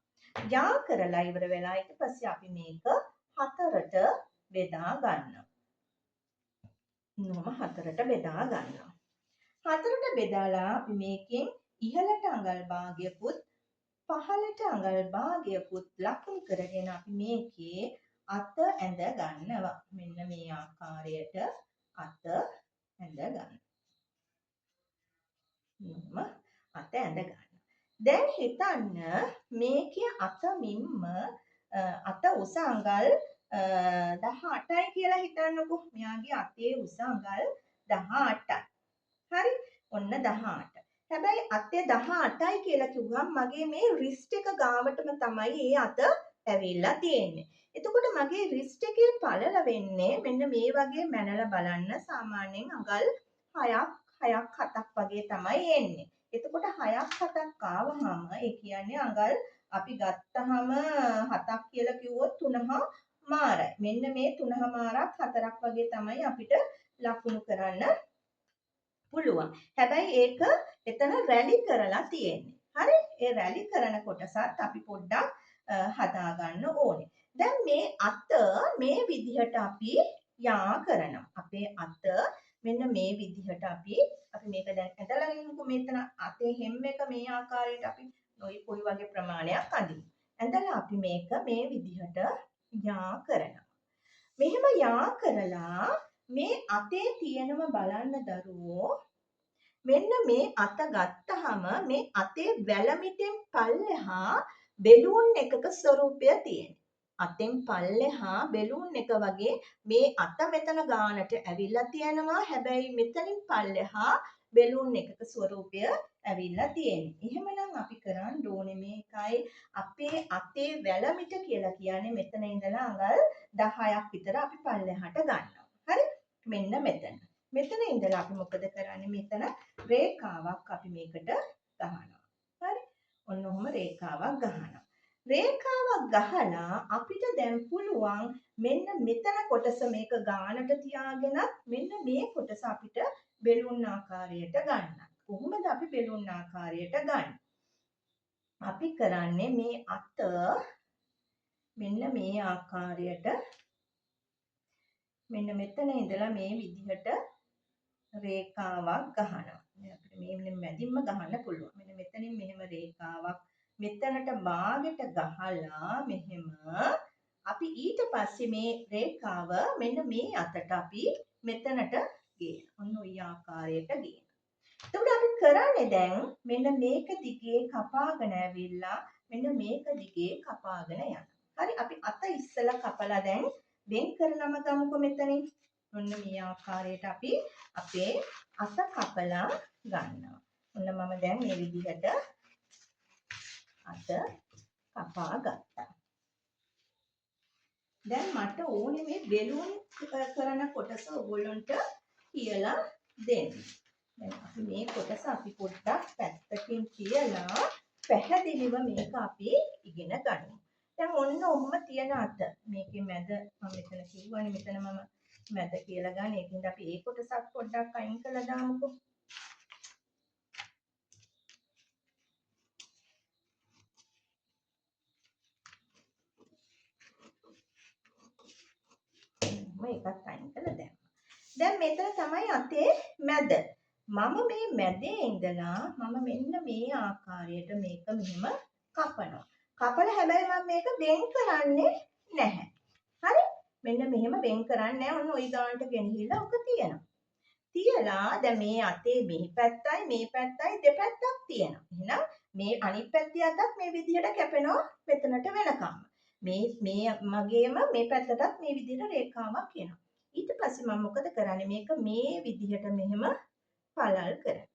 යා කරලා ඉවර වෙලා ඊට පස්සේ අපි මේක 4ට බෙදා ගන්නවා. නොම 4ට බෙදා ගන්නවා. 4ට බෙදාලා අපි මේකෙන් ඉහළට අඟල් භාගයකුත් පහළට අඟල් භාගයකුත් ලකුණු කරගෙන අපි මේකේ අත ඇඳ ගන්නවා. මෙන්න මේ ආකාරයට අත ඇඳ ගන්නවා. නොම අත ඇඳ ගන්නවා. දැන් හිතන්න මේකේ අත මිම්ම අත උස අඟල් 18යි කියලා හිතන්නකෝ. මෙයාගේ අතේ උස අඟල් 18යි. හරි? ඔන්න 18. හැබැයි අතේ 18යි කියලා කිව්වම මගේ මේ රිස්ට් එක ගාවටම තමයි ඒ අත ඇවිල්ලා තියෙන්නේ. එතකොට මගේ රිස්ට් එකේ පළල වෙන්නේ මෙන්න මේ වගේ මැනලා බලන්න සාමාන්‍යයෙන් අඟල් 6ක් 6ක් 7ක් වගේ තමයි එන්නේ. එතකොට 6ක් 7ක් ආවහම ඒ කියන්නේ අඟල් අපි ගත්තහම 7ක් කියලා කිව්වොත් 3.5යි. මෙන්න මේ 3.5ක් 4ක් වගේ තමයි අපිට ලකුණු කරන්න පුළුවන්. හැබැයි ඒක එතන රැලි කරලා තියෙන්නේ. හරි? ඒ රැලි කරන කොටසත් අපි පොඩ්ඩක් හදා ගන්න ඕනේ. දැන් මේ අත මේ විදිහට අපි යා කරනවා. අපේ අත මෙන්න මේ විදිහට අපි මේක දැන් ඇදලා ඉන්නකො මෙතන අතේ හෙම් එක මේ ආකාරයට අපි නොයි කොයි වගේ ප්‍රමාණයක් අඳිමු. ඇඳලා අපි මේක මේ විදිහට යා කරනවා. මෙහෙම යා කරලා මේ අතේ තියෙනව බලන්න දරුවෝ, මෙන්න මේ අත ගත්තහම මේ අතේ වැලමිටෙන් පල්ලෙහා බෙලූන් එකක ස්වරූපය තියෙනවා. අතෙන් පල්ලෙහා බෙලූන් එක වගේ මේ අත මෙතන ගානට ඇවිල්ලා තියෙනවා. හැබැයි මෙතනින් පල්ලෙහා බෙලූන් එකක ස්වරූපය ඇවිල්ලා තියෙන්නේ. එහෙමනම් අපි කරන්න ඕනේ මේකයි. අපේ අතේ වැලමිට කියලා කියන්නේ මෙතන ඉඳලා අඟල් 10ක් විතර අපි පල්ලෙහාට ගන්නවා. හරි? මෙන්න මෙතන. මෙතන ඉඳලා අපි මොකද කරන්නේ? මෙතන රේඛාවක් අපි මේකට ගහනවා. හරි? ඔන්න ඔහොම රේඛාවක් ගහනවා. රේඛාවක් ගහලා අපිට දැන් පුළුවන් මෙන්න මෙතන කොටස මේක ගානට තියාගෙනත් මෙන්න මේ කොටස අපිට බෙලුන් ආකාරයට ගන්න. කොහොමද අපි බෙලුන් ආකාරයට ගන්න? අපි කරන්නේ මේ අත මෙන්න මේ ආකාරයට මෙන්න මෙතන ඉඳලා මේ විදිහට රේඛාවක් ගහනවා. දැන් අපිට මේ මැදින්ම ගහන්න පුළුවන්. මෙන්න මෙතනින් මෙහෙම රේඛාවක් මෙතනට බාගෙට ගහලා මෙහෙම අපි ඊට පස්සේ මේ රේඛාව මෙන්න මේ අතට අපි මෙතනට ගේනවා. ඔන්න ඔය ආකාරයට ගේනවා. එතකොට අපි කරන්නේ දැන් මෙන්න මේක දිගේ කපාගෙන ඇවිල්ලා මෙන්න මේක දිගේ කපාගෙන යනවා. හරි, අපි අත ඉස්සලා කපලා දැන් වෙන් කරලම ගමුකෝ මෙතනින්. ඔන්න මේ ආකාරයට අපි අපේ අත කපලා ගන්නවා. ඔන්න මම දැන් මේ විදිහට අත කපා ගත්තා. දැන් මට ඕනේ මේ බෙලූන් කරන කොටස ඔයගොල්ලන්ට කියලා දෙන්න. දැන් අපි මේ කොටස අපි පොඩ්ඩක් පැත්තකින් තියලා පැහැදිලිව මේක අපි ඉගෙන ගනිමු. දැන් ඔන්න ඔහොම තියෙන අත මේකේ මැද මම මෙතන කිව්වනේ මෙතන මම මැද කියලා ගන්න. ඒකින්ද අපි ඒ කොටසක් පොඩ්ඩක් අයින් කරලා දාමුකෝ. මම ඒකත් අයින් කරලා දැම්මා. දැන් මෙතන තමයි අතේ මැද. මම මේ මැදේ ඉඳලා මම මෙන්න මේ ආකාරයට මේක මෙහෙම කපනවා. කපලා හැබැයි මම මේක වෙන් කරන්නේ නැහැ. හරි? මෙන්න මෙහෙම වෙන් කරන්නේ නැහැ. ඔන්න ඔයි ගානට ගෙනහිල්ලා ඔක තියෙනවා. තියලා දැන් මේ අතේ මේ පැත්තයි මේ පැත්තයි දෙපැත්තක් තියෙනවා. එහෙනම් මේ අනිත් පැත්තේ අතත් මේ විදිහට කැපෙනවා මෙතනට වෙනකම්. මේ මේ මගේම මේ පැත්තටත් මේ විදිහට රේඛාවක් එනවා. ඊට පස්සේ මම මොකද කරන්නේ? මේක මේ විදිහට මෙහෙම පළල් කරනවා.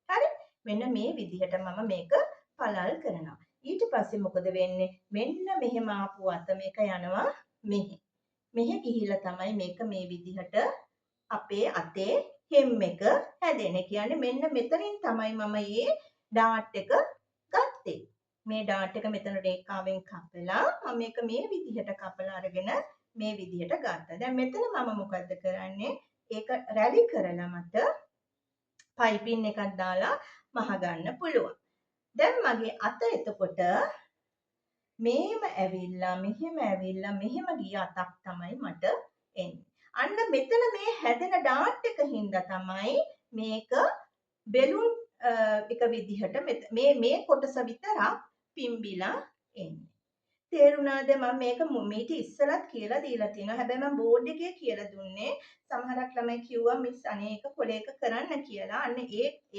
හරි? මෙන්න මේ විදිහට මම මේක පළල් කරනවා. ඊට පස්සේ මොකද වෙන්නේ? මෙන්න මෙහෙම ආපු අත මේක යනවා මෙහෙ. මෙහෙ ගිහිල්ලා තමයි මේක මේ විදිහට අපේ අතේ හෙම් එක හැදෙන්නේ. කියන්නේ මෙන්න මෙතනින් තමයි මම මේ ඩාට් එක ගත්තේ. මේ ඩාට් එක මෙතන රේඛාවෙන් කපලා මම මේක මේ විදිහට කපලා අරගෙන මේ විදිහට ගත්තා. දැන් මෙතන මම මොකද්ද කරන්නේ? ඒක රැලි කරලා මට පයිපින් එකක් දාලා මහ ගන්න පුළුවන්. දැන් මගේ අත එතකොට මේම ඇවිල්ලා මෙහෙම ඇවිල්ලා මෙහෙම ගිය අතක් තමයි මට එන්නේ. අන්න මෙතන මේ හැදෙන ඩාට් එක හින්දා තමයි මේක බෙලුන් එක විදිහට මේ මේ කොටස විතරක් පිම්බිලා එන්නේ. තේරුණාද? මම මේක මීට ඉස්සලත් කියලා දීලා තියෙනවා. හැබැයි මම බෝඩ් එකේ කියලා දුන්නේ සමහරක් ළමයි කිව්වා මිස් අනේ ඒක කොලේක කරන්න කියලා. අන්න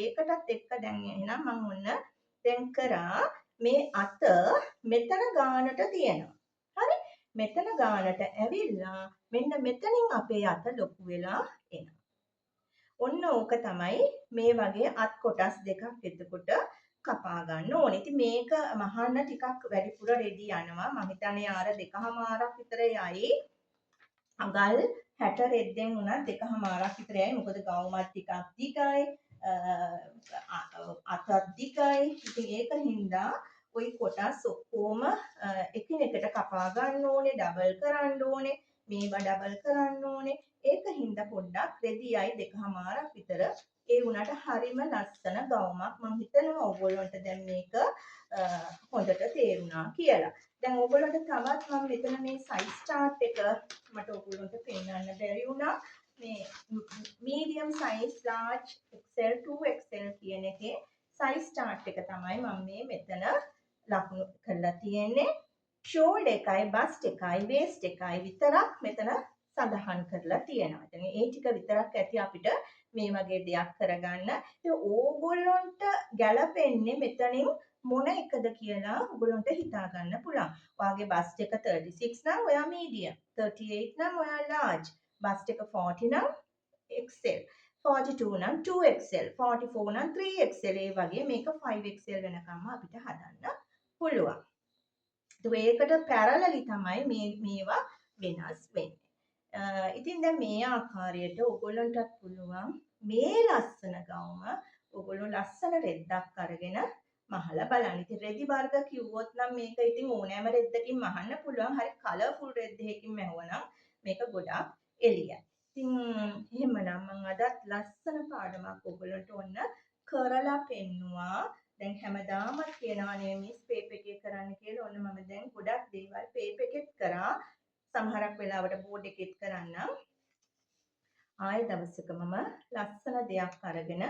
ඒකටත් එක්ක දැන් එහෙනම් මම ඔන්න දැන් කරා මේ අත මෙතන ගානට තියෙනවා. හරි? මෙතන ගානට ඇවිල්ලා මෙන්න මෙතනින් අපේ අත ලොකු වෙලා එනවා. ඔන්න ඕක තමයි මේ වගේ අත් කොටස් දෙකක් එතකොට කපා ගන්න ඕනේ. ඉතින් මේක මහන්න ටිකක් වැඩිපුර රෙදි යනවා. මම හිතන්නේ ආර 2.5ක් විතර යයි. අඟල් 60 රෙද්දෙන් වුණත් 2.5ක් විතර යයි. මොකද ගවුමත් ටිකක් දිගයි, අතත් දිගයි. ඉතින් ඒක හින්දා ওই කොටස් ඔක්කොම එකිනෙකට කපා ගන්න ඕනේ, ඩබල් කරන්න ඕනේ, මේවා ඩබල් කරන්න ඕනේ. ඒක හින්දා පොඩ්ඩක් රෙදි යයි 2.5ක් විතර. ඒ වුණාට හරිම ලස්සන ගවුමක්. මම හිතනවා ඕගොල්ලන්ට දැන් මේක හොඳට තේරුණා කියලා. දැන් ඕගොල්ලන්ට තවත් මම මෙතන මේ සයිස් චාට් එක මට ඕගොල්ලන්ට පෙන්වන්න බැරි වුණා. මේ medium size, large, XL, 2XL කියන එකේ සයිස් චාට් එක තමයි මම මේ මෙතන ලකුණු කරලා තියෙන්නේ. ෂෝල්ඩර් එකයි, බස්ට් එකයි, වේස්ට් එකයි විතරක් මෙතන සඳහන් කරලා තියෙනවා. ඉතින් ඒ ටික විතරක් ඇති අපිට මේ වගේ දෙයක් කරගන්න. ඉතින් ඕගොල්ලොන්ට ගැලපෙන්නේ මෙතනින් මොන එකද කියලා ඔයගොල්ලන්ට හිතා ගන්න පුළුවන්. ඔයාගේ බස්ට් එක 36 නම් ඔයා මීඩියම්, 38 නම් ඔයා ලාර්ජ්, බස්ට් එක 40 නම් XL, 42 නම් 2XL, 44 නම් 3XL. ඒ වගේ මේක 5XL වෙනකම්ම අපිට හදන්න පුළුවන්. ඒකට පැරලලි තමයි මේවා වෙනස් වෙන්නේ. ඉතින් දැන් මේ ආකාරයට ඔයගොල්ලන්ටත් පුළුවන් මේ ලස්සන ගවුම ඔයගොල්ලෝ ලස්සන රෙද්දක් අරගෙන මහලා බලන්න. ඉතින් රෙදි වර්ග කිව්වොත් නම් මේක ඉතින් ඕනෑම රෙද්දකින් මහන්න පුළුවන්. හරි කලර්ෆුල් රෙද්ද එකකින් මැහුවනම් මේක ගොඩාක් එළියයි. ඉතින් එහෙමනම් මම අදත් ලස්සන පාඩමක් ඔයගොල්ලන්ට ඔන්න කරලා පෙන්නුවා. දැන් හැමදාමත් කියනවා නේ මිස් පේපර් එකේ කරන්න කියලා. ඔන්න මම දැන් ගොඩක් දේවල් පේපර් එකෙත් කරා. සමහරක් වෙලාවට බෝඩ් එකෙත් කරන්නම්. ආයෙ දවසක මම ලස්සන දෙයක් අරගෙන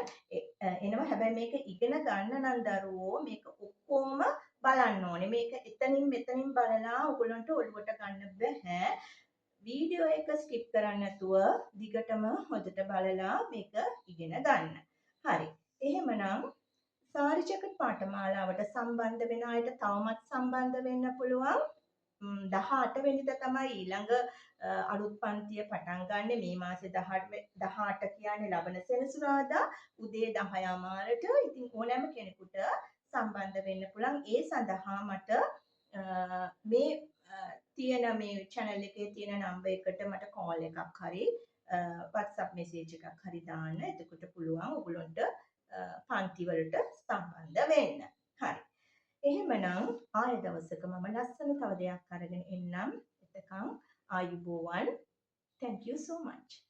එනවා. හැබැයි මේක ඉගෙන ගන්න නම් දරුවෝ මේක ඔක්කොම බලන්න ඕනේ. මේක එතනින් මෙතනින් බලලා ඔයගොල්ලන්ට ඔළුවට ගන්න බැහැ. වීඩියෝ එක ස්කිප් කරන්නේ නැතුව දිගටම හොඳට බලලා මේක ඉගෙන ගන්න. හරි. එහෙමනම් සාරි ජැකට් පාඨමාලාවට සම්බන්ධ වෙන අයට තවමත් සම්බන්ධ වෙන්න පුළුවන්. 18 වෙනිදා තමයි ඊළඟ අලුත් පන්තිය පටන් ගන්න. මේ මාසේ 18 කියන්නේ ලබන සෙනසුරාදා උදේ 10:00ට. ඉතින් ඕනෑම කෙනෙකුට සම්බන්ධ වෙන්න පුළුවන්. ඒ සඳහා මට මේ තියෙන මේ channel එකේ තියෙන නම්බර් එකට මට කෝල් එකක් හරි WhatsApp message එකක් හරි දාන්න. එතකොට පුළුවන් ඔයගොල්ලන්ට පන්ති වලට සම්බන්ධ වෙන්න. හරි. එහෙමනම් ආයෙ දවසක මම ලස්සන තව දෙයක් අරගෙන එන්නම්. එතකන් ආයුබෝවන්. Thank you so much.